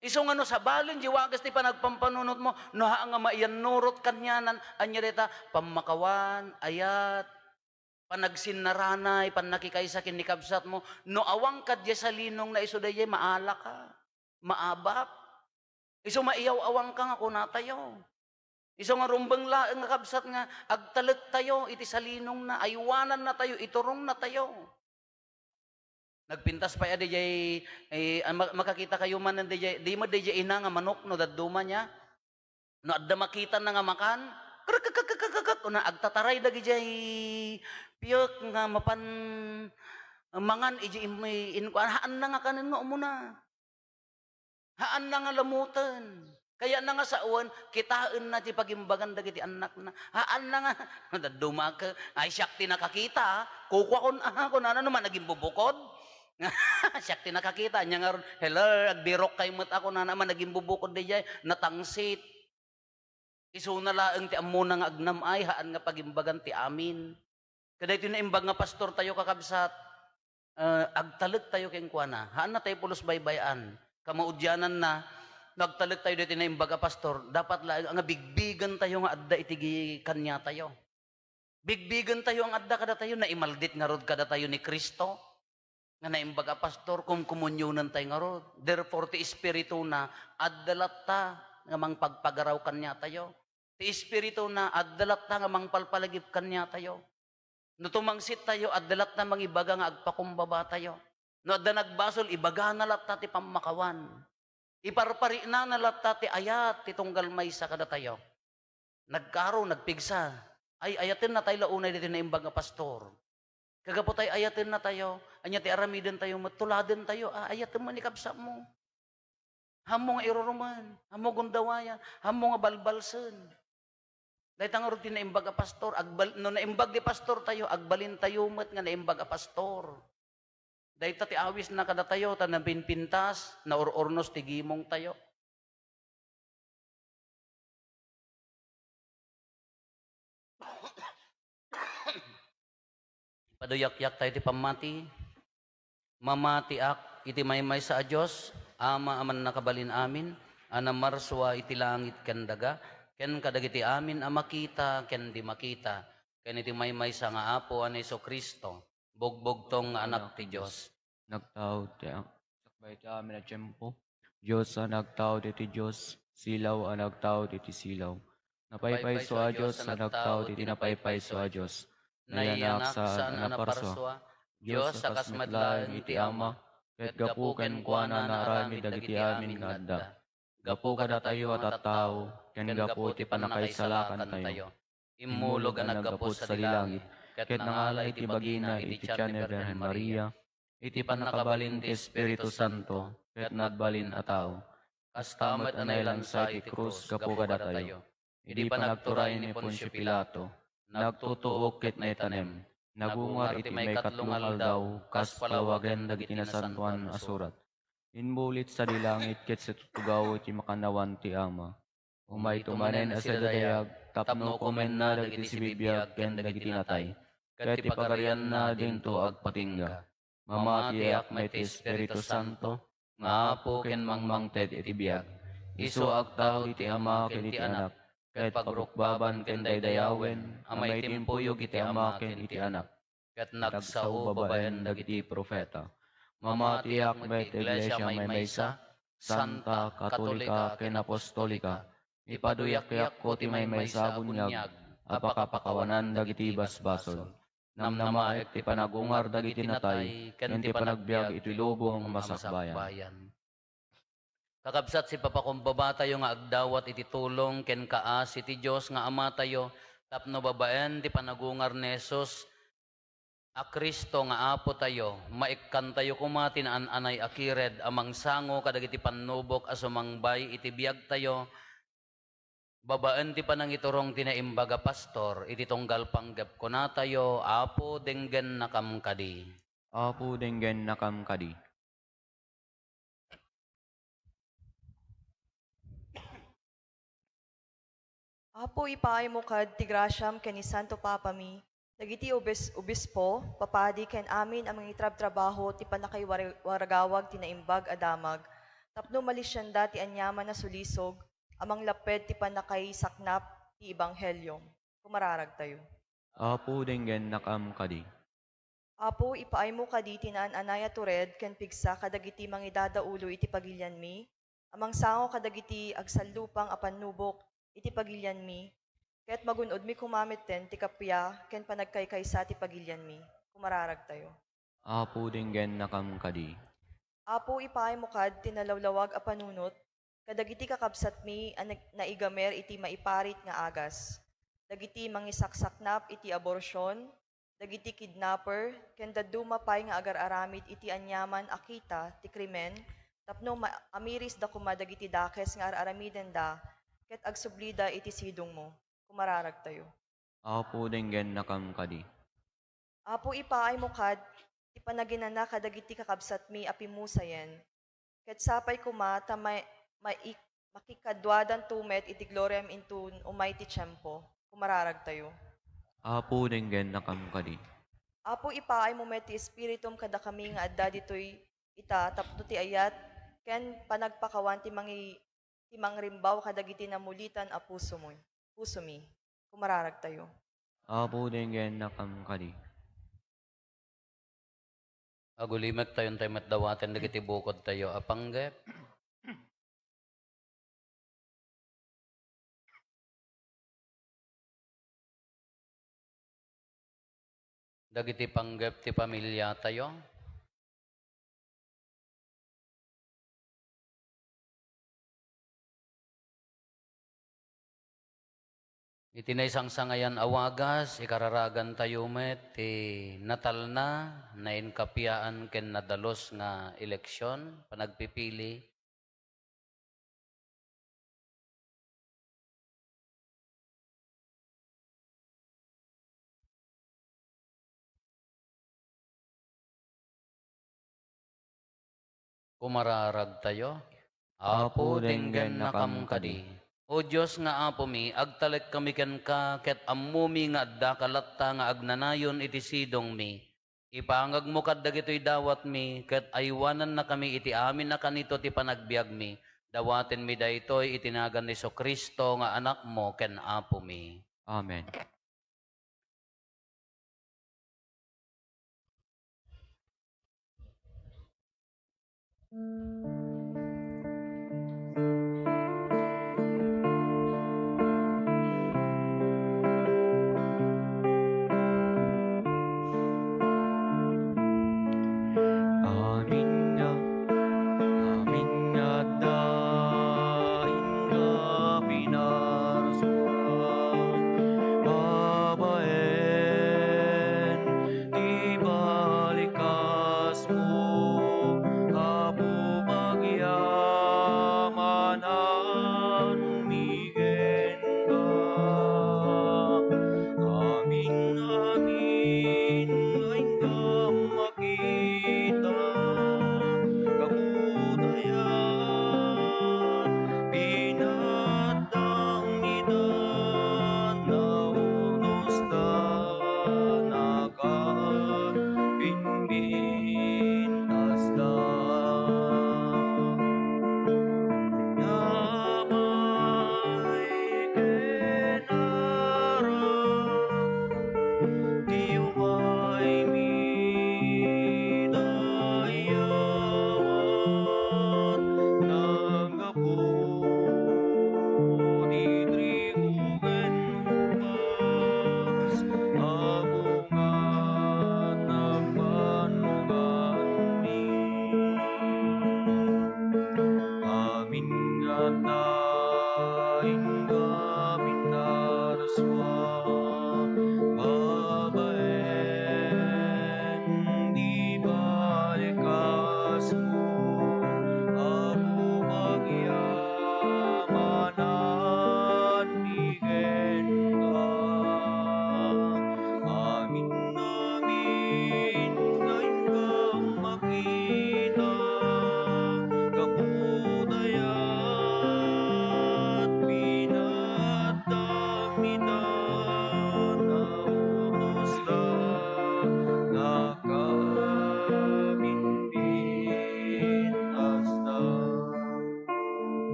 Isu nga no sabalen di wagas ti panagpampanunotmo, no haan nga maiyannurot kanianan, ania dayta? Pammakawan, ayat, panagsinnaranay, pannakikaysa ken ni kabsatmo. No awan kadi salinongna, isu dayjay maalaka, maabak. Isu maiyaw-awangka nga kunatayo. Isu nga rumbeng laeng nga kabsat nga agtalektayo iti salinongna, aywanannatayo, iturongnatayo. Nagpintas pay a dayjay, eh, ah, ma-, makakita kayo man dayjay, di met dayjay ina nga manok no dadduma niya. No adda makitana nga makan, krek, krek, krek, krek, krek, una agtataray dagijay piek nga mapan mangan iji im-, inkuan, haanna nga kanen nga umuna. Haanna nga lamoten. Kayatna nga sawen, kitaenna ti pagimbagan dagiti annakna. Haanna nga, dadduma ket, ay, siak ti nakakita, kukuakon, aha, kunana, no managimbubukod. Siak ti nakakita, ania ngarud, hello, agbirokkay met a, kunana, managimbubukod dayjay, natangsit. Isuna laeng ti ammona nga agnam-ay, haan nga pagimbagan ti amin. Kadaytoy naimbag nga pastortayo, kakabsat, eh, agtalektayo kenkuana. Haanna tayo pulos baybay-an. Kamaudiananna, no agtalektayo daytoy naimbag a pastor, dapat laeng nga bigbigentayo nga adda iti gi-, kaniatayo. Bigbigentayo nga adda kadatayo, naimaldit ngarud kadatayo ni Cristo, nga naimbag a pastor, kumkomunionentayo ngarud. Therefore, ti Espirituna, adda latta nga mangpagpagaraw kaniatayo. Ti Espirituna, adda latta nga mangpalpalagip kaniatayo. No tumangsittayo, adda latta mangibaga nga agpakumbabatayo. No adda nagbasol, ibagana latta ti pammakawan. Iparparinana latta ti ayat ti tunggal maysa kadatayo. Nagkaro, nagpigsa. Ay, ayatennatay la unay ditoy naimbag nga pastor. Kagapu tay ayatennatayo, ania ti aramidentayo met, tuladentayo, a, ayaten man ni kabsatmo. Haanmo nga irurumen, haanmo gundawayan, haanmo nga balbalsen. Dayta ngarud ti naimbag a pastor, agbal-, no naimbag ti pastortayo, agbalintayo met nga naimbag a pastor. Dayta ti awisna kadatayo, ta napinpintas, naur-urnos ti gimongtayo. Paduyakyak tayo ti pammati. Mamatiak iti maymaysa a Dios, Ama a mannakabalin amin, a namarsua iti langit ken daga, ken kadagiti amin a makita ken di makita, ken iti maymaysa nga Apo a ni Jesu-Cristo, bugbugtong nga Anak ti Dios. Nagtaud ti a-, sakbay ti amin a tiempo. Dios a nagtaud iti Dios, silaw a nagtaud iti silaw. Napaypayso a Dios a nagtaud iti napaypayso a Dios. Nayanak saan a naparsua. Dios a kas met laeng iti Ama, ket gapu kenkuana naaramid dagiti amin nga adda. Gapu kadatayo a tattao, ken gapu ti pannakaisalakantayo. Immulog a naggapu sadi langit, ket nangala iti bagina iti tian ni Birhen Maria, iti pannakabalin ti Espiritu Santo, ket nagbalin a tao. Kasta met a nailansa iti krus gapu kadatayo. Idi panagturay ni Poncio Pilato, nagtutuok ket naitanem, nagungar iti maikatlo nga aldaw kas palawagen dagiti Nasantoan a Surat. Imbulit sadi langit ket situtugaw iti makannawan ti Ama. Umayto manen a sidadayag tapno ukomenna dagiti sibibiag ken dagiti natay, ket ti pagarianna dinto agpatingga. Mamatiak met ti Espiritu Santo nga Apo ken mangmangted iti biag. Isu agtaud iti Ama ken iti Anak, ket pagrukbaban ken daydayawen a maitimpuyog iti Ama ken iti Anak, ket nagsao babaen dagiti profeta. Mamatiak met ti Iglesia maymaysa, santa, katolika, ken apostolika. Ipaduyakyak ti maymaysa a buniag a pakapakawanan dagiti basbasol. Namnamaek ti panagungar dagiti natay ken ti panagbiag iti lubong a masakbayan. Kakabsat, sipapakumbabatayo nga agdawat iti tulong ken kaasi ti Dios nga Amatayo tapno babaen ti panagungar ni Jesus a Cristo nga Apotayo, maikkantayo koma ti naan-anay a kired a mangsango kadagiti pannubok a sumangbay iti biagtayo, babaen ti panangiturong ti naimbag a pastor iti tunggal panggep. Kunatayo, Apo, denggennakam kadi. Apo, denggennakam kadi. Apo, ipaaymo kad ti grasiam ken ni Santo Papami, dagiti obis-, obispo, papadi, ken amin a mangitrabtrabaho ti pannakaiwaragawag ti naimbag a damag, tapno malisianda ti aniaman a sulisog a manglapped ti pannakaisaknap ti ebanghelio. Kumararagtayo. Apo, denggennakam kadi. Apo, ipaaymo kadi ti naan-anay a tured ken pigsa kadagiti mangidadaulo iti pagilianmi, a mangsango kadagiti agsallupang a pannubok iti pagilianmi, ket magun-odmi koma metten ti kappia ken panagkaykaysa ti pagilianmi. Kumararagtayo. Apo, denggennakam kadi. Apo, ipaaymo kad ti nalawlawag a panunot kadagiti kakabsatmi a nag-, naigamer iti maiparit nga agas, dagiti mangisaksaknap iti aborsion, dagiti kidnapper, ken dadduma pay nga agar-aramid iti aniaman a kita ti krimen, tapno ma-, amirisda koma dagiti dakes nga ar-aramidenda ket agsublida iti sidongmo. Kumararagtayo. Apo, denggennakam kadi. Apo, ipaaymo kad ti panaginana kadagiti kakabsatmi a pimusayen, ket sapay koma ta ma-, maik-, makikaduadanto met iti gloriam inton umay ti tiempo. Kumararagtayo. Apo, denggennakam kadi. Apo, ipaaymo met ti Espiritum kadakami nga adda ditoy ita tapno ti ayat ken panagpakawan ti mangi-, ti mangrimbaw kadagiti namulitan a pusomo-, pusomi. Kumararagtayo. Apo, denggennakam kadi. Agulimektayo, intay met dawaten dagiti bukodtayo a panggep. Dagiti panggep ti pamiliatayo. Iti naisangsangayan a wagas, ikararagantayo met ti natalna, nainkapiaan ken nadalus nga eleksion, panagpipili. Kumararagtayo. Apo, denggennakam kadi. O Dios nga Apomi, agtalekkami kenka, ket ammomi nga addaka latta nga agnanayon iti sidongmi. Ipangagmo kad dagitoy dawatmi, ket aywanannakami iti amin a kanito ti panagbiagmi. Dawatenmi daytoy iti nagan ni Jesu-Cristo nga Anakmo ken Apomi. Amen. Amin nga, amin nga adda inka pinarsuak, babaen ti balikasmo, Apo,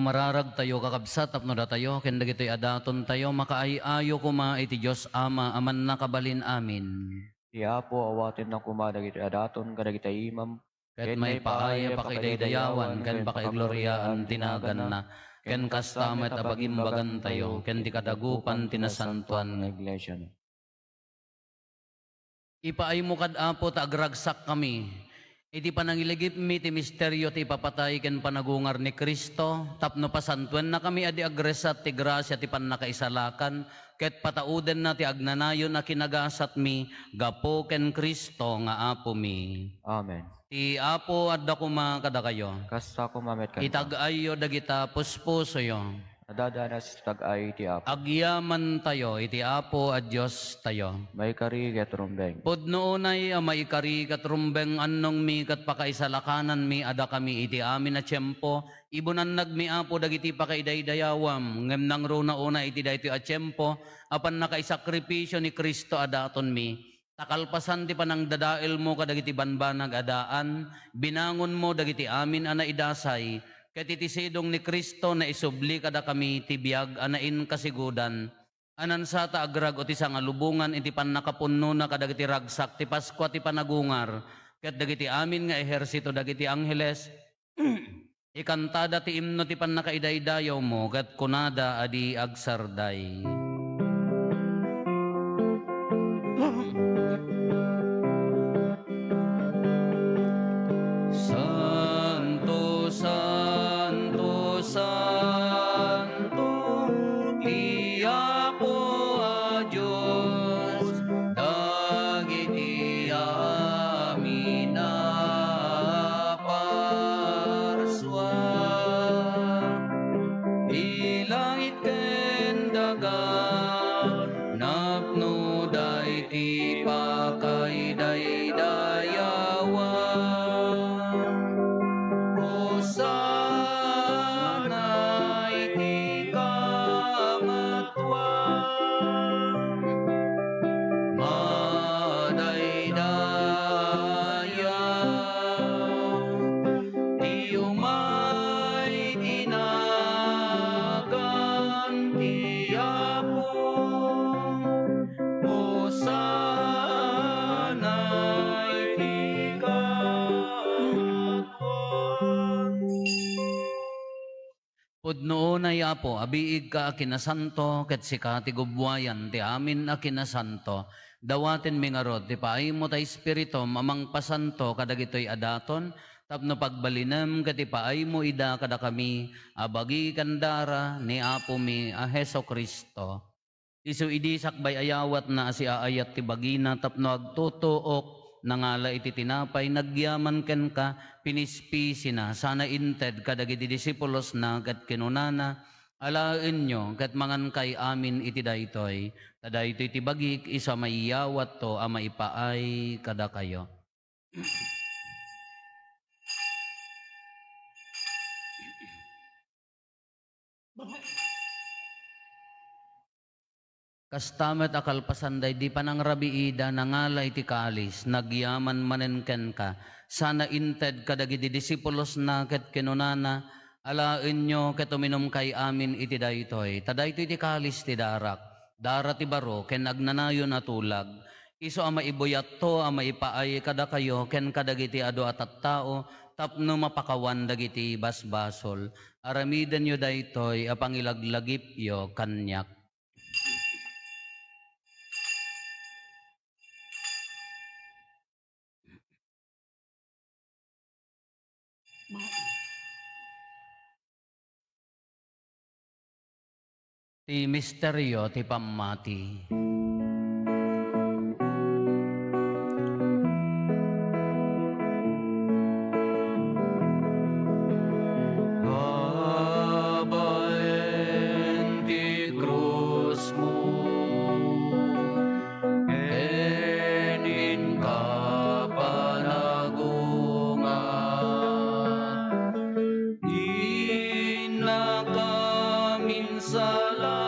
Mararagtayo, kakabsat, tapno datayo ken dagitoy a datontayo makaay-ayo koma iti Dios Ama a Mannakabalin-amin. Ti Apo awatenna koma dagitoy a daton kadagiti imam, ket maipaay a pakidaydayawan ken pakaigloriaan ti naganna, ken kasta met a bagimbagantayo ken ti kadagupan ti nasantoan nga iglesia. Ipaaymo kad Apo ta agragsakkami iti panangilagipmi ti misterio ti ipapatay ken panagungar ni Cristo, tapno pasantoennakami a di agresat ti grasia ti pannakaisalakan, ket pataudenna ti agnanayon a kinagasatmi gapu ken Cristo nga Apomi. Amen. Ti Apo adda koma kadakayo. Kasta koma met kenka. Itag-ayyo dagita puspusoyo. Adda danas ti tag-ay ti Apo. Agyamantayo iti Apo a Diostayo. Maikari ket rumbeng. Pudno unay a maikari ket rumbeng, annongmi ket pakaisalakananmi a dakami iti amin a tiempo. Ibunannagmi, Apo, dagiti pakaidaydayawam, ngem nangruna unay iti daytoy a tiempo a pannakaisakripisio ni Cristo a datonmi. Ta kalpasan ti panangdadaelmo kadagiti banbanag a daan, binangonmo dagiti amin a naidasay, ket iti sidong ni Cristo naisubli kadakami ti biag a nainkasigudan. Anansata agrag-o ti sangalubongan iti pannakapunnona kadagiti ragsak ti Paskua ti panagungar, ket dagiti amin nga ehersito dagiti angheles, ikantada ti imno ti pannakaidaydayawmo, ket kunada a di agsarday. Santo, santo, santo, ti Apo a Dios, dagiti amin a parsua. Ti langit ken daga, napnoda iti pakaidaydayawam. Hosanna iti kamatuan. Madaydayaw ti umay ti nagan ti Apo. Hosanna iti kamatuan. Pudno unay, Apo, a biigka a kinasanto, ket sika ti gubbuayan ti amin a kinasanto. Dawatenmi ngarud ti paaymo ta Espiritum a mangpasanto kadagitoy a daton, tapno pagbalinem ket ipaaymo ida kadakami a bagi ken dara ni Apomi a Jesu-Cristo. Isu idi sakbay a yawatna a siaayat ti bagina tapno agtutuok, nangala iti tinapay, nagyaman kenka, pinispisina, sana inted kadagiti disipulosna, ket kinunana, "Alaenyo ket mangankay amin iti daytoy, ta daytoy ti bagik isu a maiyawatto a maipaay kadakayo." Kasta met a kalpasan daydi panangrabiida, nangala iti kalis, nagyaman manen kenka, sana inted kadagiti disipulosna ket kinunana, "Alaenyo ket uminumkay amin iti daytoy, ta daytoy ti kalis ti darak, dara ti baro ken agnanayon a tulag, isu a maibuyatto a maipaay kadakayo ken kadagiti adu a tattao tapno mapakawan dagiti basbasol. Aramidenyo daytoy a pangilaglagipyo kaniak." Ti misterio ti pammati. Babaen ti krusmo, ken inka panagungar, innaka minsalakan,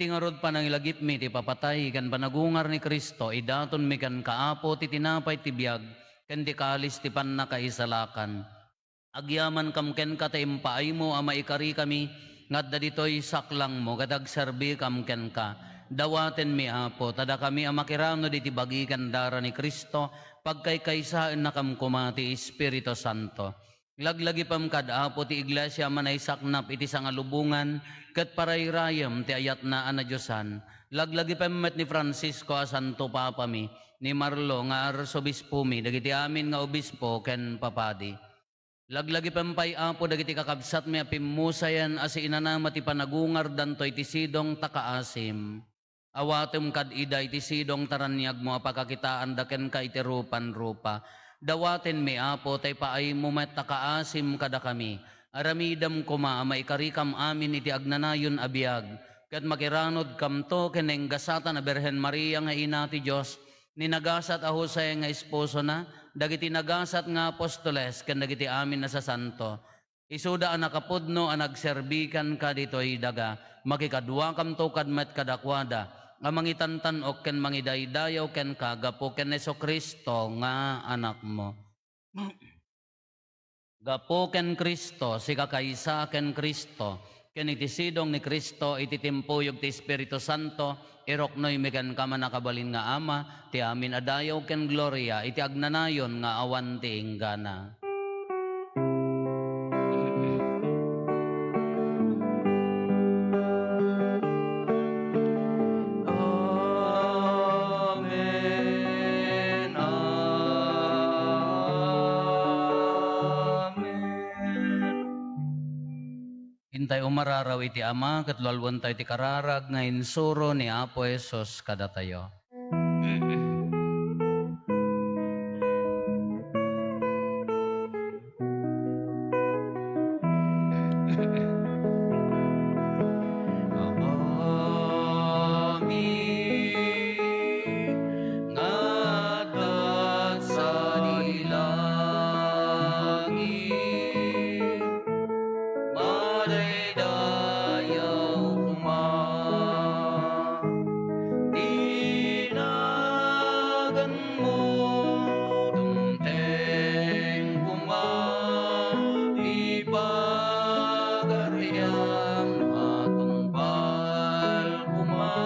Ngarud, panangilagipmi ti papatay ken panagungar ni Cristo, idatonmi kenka, Apo, ti tinapay ti biag ken ti kalis ti pannakaisalakan. Agyamankam kenka ta impaaymo a maikarikami nga adda ditoy saklangmo ket agserbikam kenka. Dawatenmi, Apo, ta dakami a makiranod iti bagi ken dara ni Cristo, pagkaykaysaennakam koma ti Espiritu Santo. Laglagipem kad, Apo, ti iglesia a manaysaknap iti sangalubongan ket parayrayem ti ayatna a nadiosan. Laglagipem met ni Francisco a Santo Papami, ni Marlo nga Arsobispomi, dagiti amin nga obispo ken papadi. Laglagipem pay, Apo, dagiti kakabsatmi a pimmusayen a siinanama ti panagungardanto iti sidong ta kaasim. Awatem kad ida iti sidong ta raniagmo a pakakitaanda kenka iti rupan-rupa. Dawatenmi, Apo, ta ipaaymo met ta kaasim kadakami. Aramidem koma a maikarikam amin iti agnanayon a biag, ket makiranodkamto ken nainggasatan a Birhen Maria nga Ina ti Dios, ni nagasat a Jose nga esposona, dagiti nagasat nga apostoles, ken dagiti amin a sasanto. Isuda a nakapudno a nagserbi kenka ditoy daga, makikaduakamto kad met kadakuada, a mangitantan-ok ken mangidaydayaw kenka gapu ken Jesu-Cristo nga Anakmo. Gapu ken Cristo, sikakaysa ken Cristo, ken iti sidong ni Cristo iti timpuyog ti Espiritu Santo, iruknoymi kenka, mannakabalin nga Ama, ti amin a dayaw ken gloria iti agnanayon nga awan ti inggana. Amen. Amen. Intay umararaw iti Ama, ket lualuentayo ti kararag nga insuro ni Apo Jesus kadatayo. Amami nga adda sadi langit, madaydayaw koma ti naganmo, dumteng koma ti pagariam, matungpal koma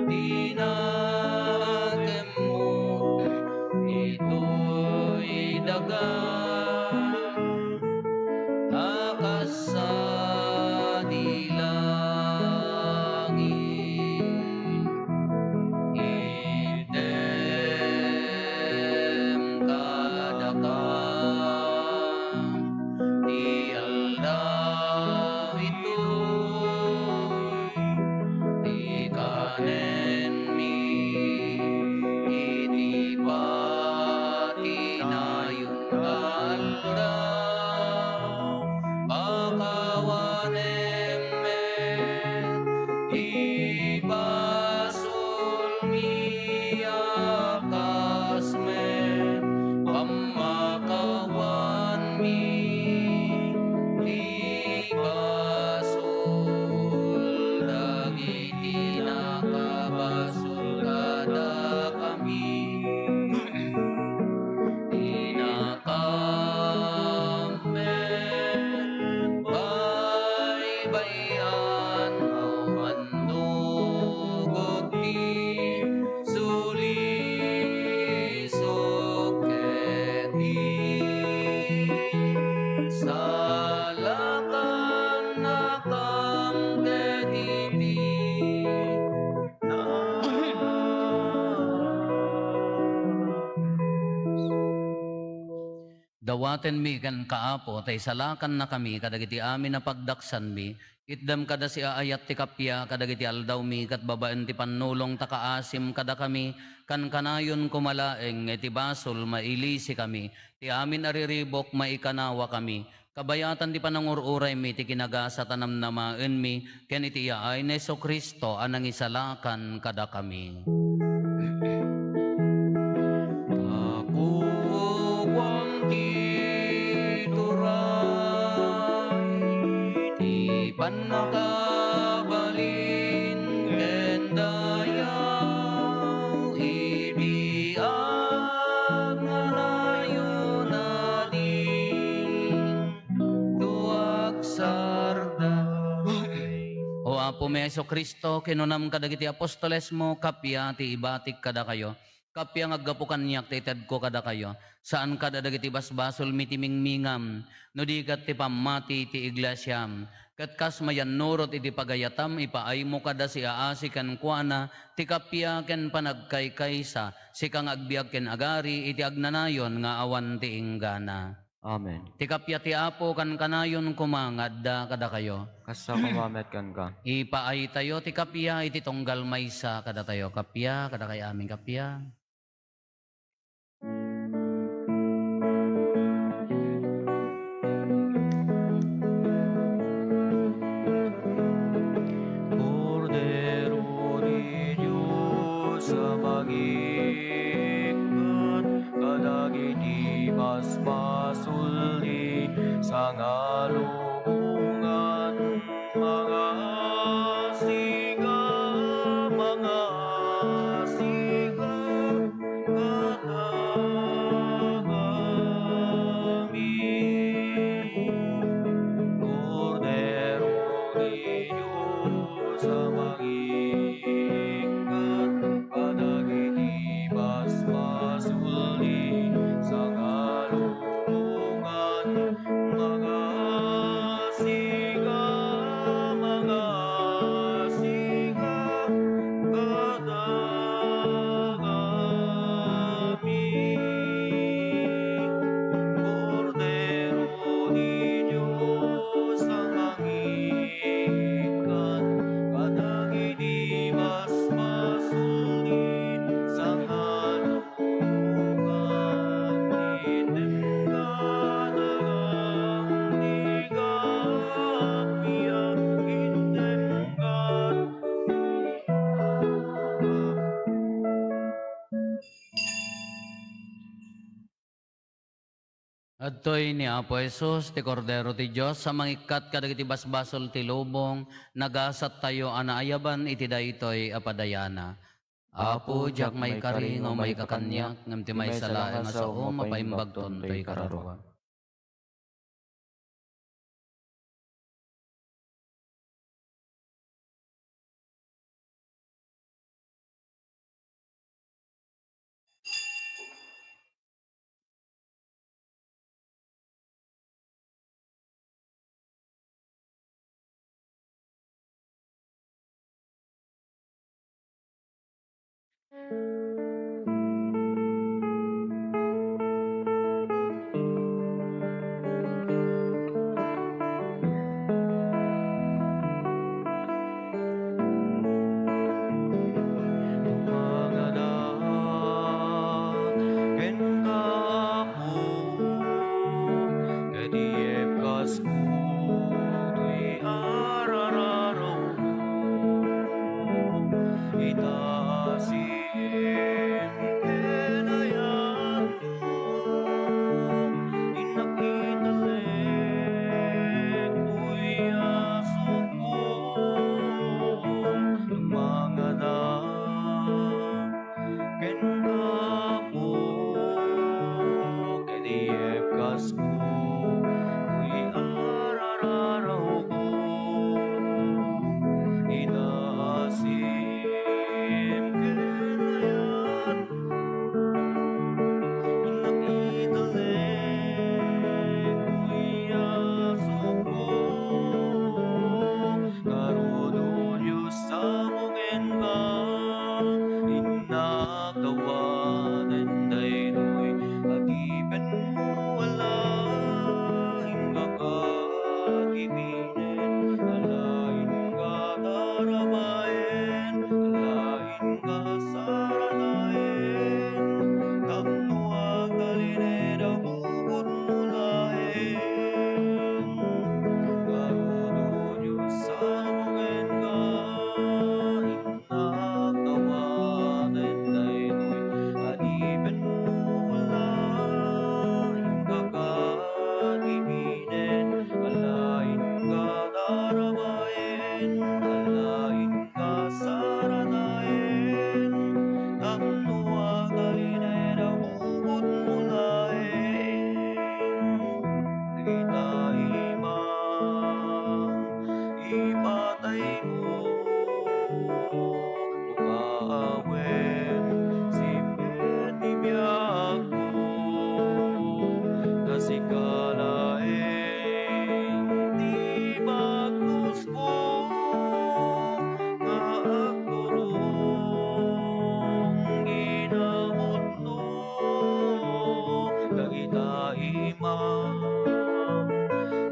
ti nakemmo ditoy daga a kas sadi langit. Itdem kadakam ti aldaw itoy, ti kanenmi iti patinayon nga aldaw. Pakawanem met ti basolmi a kas met pammakawanmi ti basol dagiti nakabasol kadakami. Dinakam met baybay-an, awan no gugdi, sulisok ket isalakannakam ket iti Dawatenmi kenka, Apo, ta isalakannakami kadagiti amin a pagdaksanmi. Itdem kada siaayat ti kappia kadagiti aldawmi, ket babaen ti pannulong ta kaasim kadakami, kankanayon koma laeng nga iti basol mailisikami. Ti amin a riribuk, maikanawakami. Kabayatan ti panangur-uraymi ti kinagasat a namnamaenmi ken iti yaay ni Jesu-Cristo a nangisalakan kadakami. Nakukuam ti turay ti pannakabalin Jesu-Cristo, kinunam kadagiti apostolesmo, kappia ti ibatik kadakayo. Kappia nga aggapu kaniak ti itedko kadakayo. Saan kada dagiti basbasolmi ti mingmingam, no di ket ti pammati ti iglesiam. Ket kas mayannurot iti pagayatam, ipaaymo kada siaasi kenkuana ti kappia ken panagkaykaysa, sika nga agbiag ken agari iti agnanayon nga awan ti inggana. Amen. Ti kappia ti Apo kankanayon koma nga adda kadakayo. Kasta koma met kenka. Ipaaytayo ti kappia iti tunggal maysa kadatayo. Kappia, kadakay amin kappia. Kordero ti Dios a mangikkat kadagiti basbasol ti sangalubongan, mangasiga, mangasiga kadagami. Kordero ti Dios a mangikkat kadagiti basbasol ti sangalubongan, mangasiga, mangasiga kadagami. Kordero ti Dios a mangikkat kadagiti basbasol ti sangalubongan, itedka dagiti kappia, itedka. Adtoy ni Apo Jesus, ti Kordero ti Dios, a mangikkat kadagiti basbasol ti lubong, nagasattayo a naayaban iti daytoy a padayana. Apo, diak maikari nga umayka kaniak, ngem ti maysa laeng a sao, mapaimbagton toy kararua. Mangada kenka, Apo, ket iyebkasko toy arararawko. Ita a siem ken ayatko, innak italek toy asukko. Mangada kenka, Apo, ket iyebkasko toy arararawko. Ita a siem ken ayatko, innak italek toy asukko. Ngarud, O Dios, saan kenka, innak awaten daytoy adipenmo. Alaenka kagibinen, alaenka tarabaen, alaenka sarataen, tapno agtalinaed a bukod mo laeng. Ngarud, O Dios, saan kenka, innak Awen, sipnget ti biagko, ta sika laeng ti bagkosko nga agturong. Ginamutno dagita imam,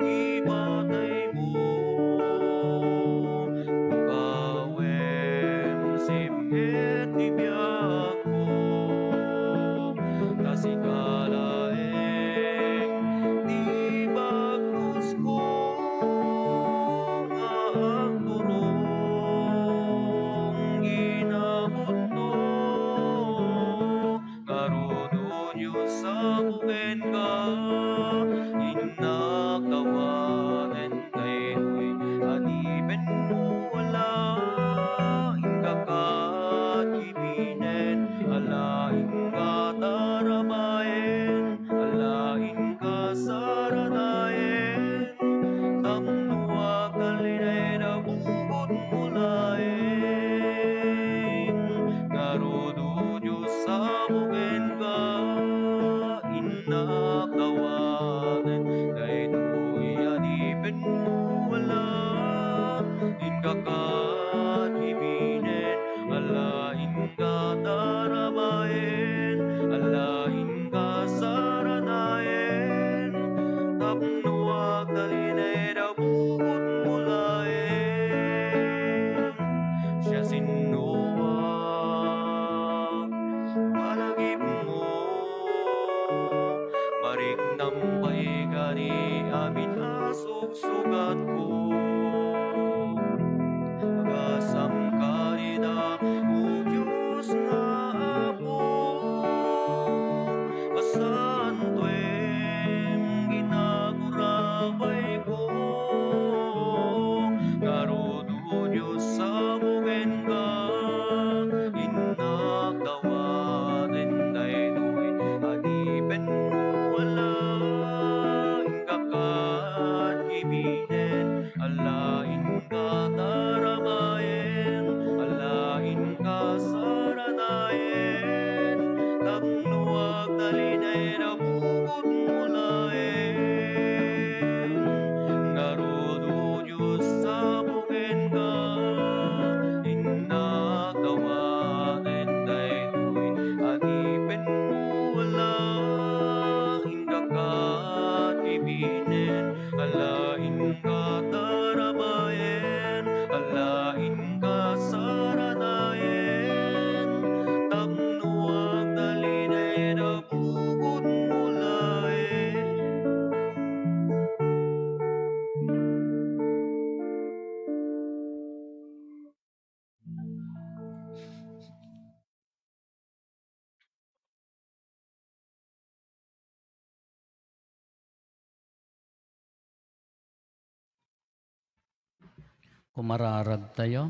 ipataymo. Bukawem, sipnget ti biagko, ta sika laeng ti bagkosko nga agturong. Ginamutno, ngarud, O Dios, sabo kenka, innak dawaten daytoy adipenmo. Ala, inka kat kibinen, ala, inka tarabayen, ala, inka saranayen, tapno agtalinaed a bukotmo laeng. Ngarud, O Dios, sabo kenka, innak dawaten daytoy adipenmo. Ala, inka kat kibinen, ala, inka tarabayen, ala, inka saranayen, tapno agtalinaed a bukotmo laeng. Siasinoak, malagipmo, mariknam pay kadi amin a sugsugatko. Agasam kadita, O Dios nga Apo, asantoem ginagurabayko. Ngarud, O Dios, sabo kenka, innak dawaten daytoy adipenmo. Ala, inka kat kibinen, ala, inka tarabayen, ala, inka saranayen, tapno agtalinaed a bukotmo laeng. Ngarud, O Dios, sabo kenka, innak dawaten daytoy adipenmo. Ala, inka kat kibinen, ala, inka tarabayen, ala, inka saranayen, tapno agtalinaed a bukotmo laeng. Kumararagtayo.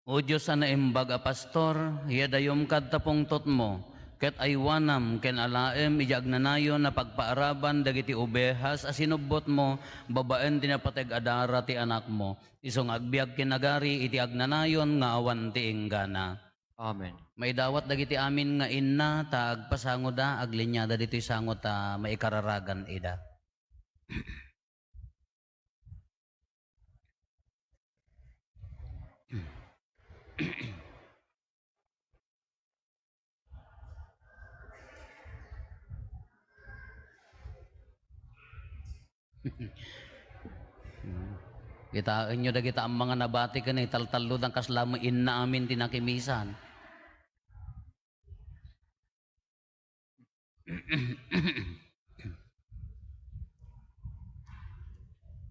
O Dios a naimbag a pastor, yadayom kad ta pungtotmo, ket aywanam ken alaem idiay agnanayon a pagpaaraban dagiti obehas a sinubbotmo babaen ti napateg a dara ti Anakmo, isu nga agbiag ken agari iti agnanayon nga awan ti inggana. Amen. Maidawat dagiti amin nga inna ta agpasangoda, agliniada ditoy sango ta maikararagan ida. Kitaenyo dagita ammong nga nabati ken italtallodan kasla met inna amin ti nakimisan.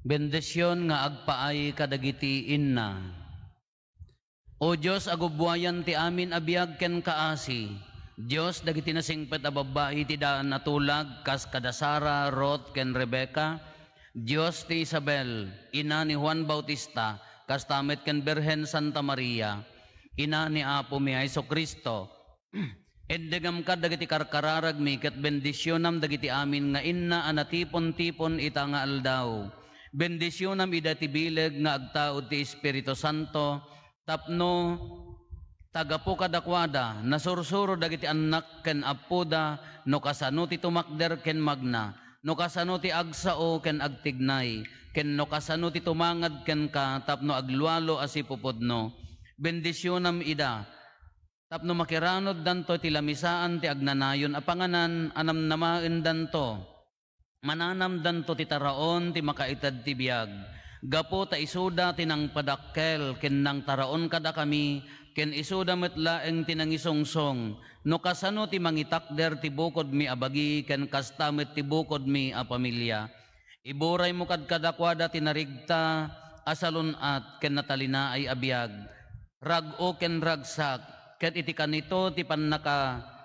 Bendision nga agpaay kadagiti inna. O Dios a gubbuayan ti amin a biag ken kaasi, Dios dagiti nasingpet a babbai ti daan a tulag kas kada Sara, Ruth, ken Rebecca, Dios ti Isabel, ina ni Juan Bautista, kasta met ken Birhen Santa Maria, ina ni Apomi a Jesu-Cristo, Iddegam kad dagiti karkararagmi ket bendisionam dagiti amin nga inna a natipon-tipon ita nga aldaw. Bendisionam ida ti bileg nga agtaud ti Espiritu Santo, tapno ta gapu kadakuada, nasursuro dagiti annak ken appoda no kasano ti tumakder ken magna, no kasano ti agsao ken agtignay, ken no kasano ti tumangad kenka tapno aglualo a sipupudno. Bendisionam ida, tapno makiranuddanto iti lamisaan ti agnanayon a panganan a namnamaendanto. Mananamdanto ti taraon ti makaited ti biag, gapu ta isuda ti nangpadakkel ken nangtaraon kadakami, ken isuda met laeng ti nangisungsong no kasano ti mangitakder ti bukodmi a bagi ken kasta met ti bukodmi a pamilia. Iburaymo kadkadakuada ti narigta a salun-at ken natalinaay a biag, rag-o ken ragsak, ket iti kanito ti pannaka-,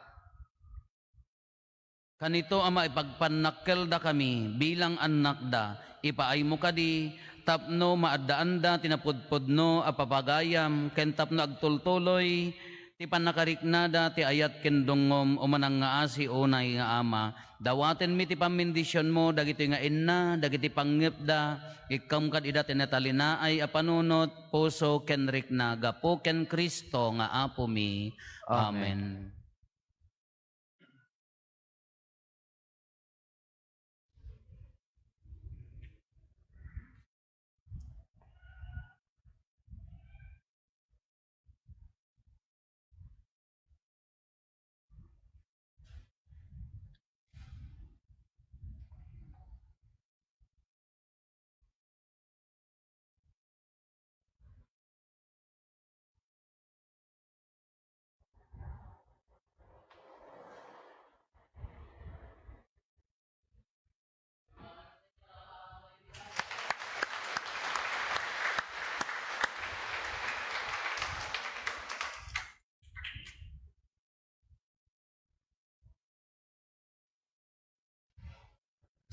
kanito a maipagpannakkeldakami bilang annakda, ipaaymo kadi tapno maaddaanda ti napudpudno a papagayam ken tapno agtultuloy ti pannakariknada ti ayat ken dungngom o manangngaasi unay nga Ama. Dawatenmi ti pammendisionmo dagitoy nga inna, dagiti pangngeetda, ikkan kad ida ti natalinaay a panunot, puso, ken rikna, gapu ken Cristo nga Apomi. Amen. Amen.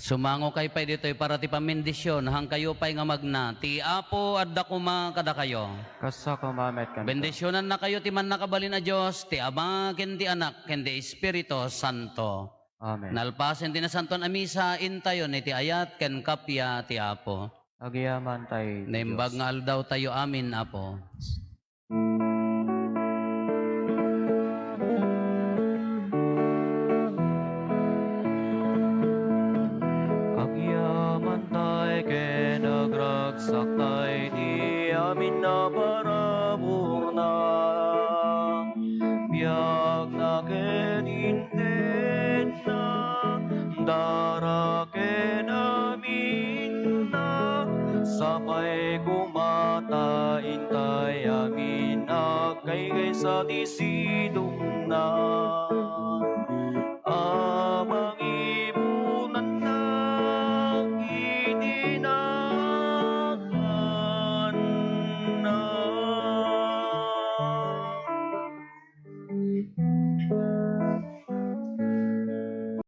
Sumangokay pay ditoy para ti pammendision, hankayo pay nga magna. Ti Apo adda koma kadakayo. Kasta koma met kenka. Bendisionannakayo ti Mannakabalin a Dios, ti Ama, ken ti Anak, ken ti Espiritu Santo. Amen. Nalpasen ti Nasantoan a Misa, intayon iti ayat ken kappia ti Apo. Agyamantay, Naimbag Dios. Nga aldawtayo amin, Apo. Agyamantay ken agragsaktay ti amin a paraburna, biagna ken intedna, dara ken aminna, sapay koma ta intay amin agkaykaysa ti sidongna.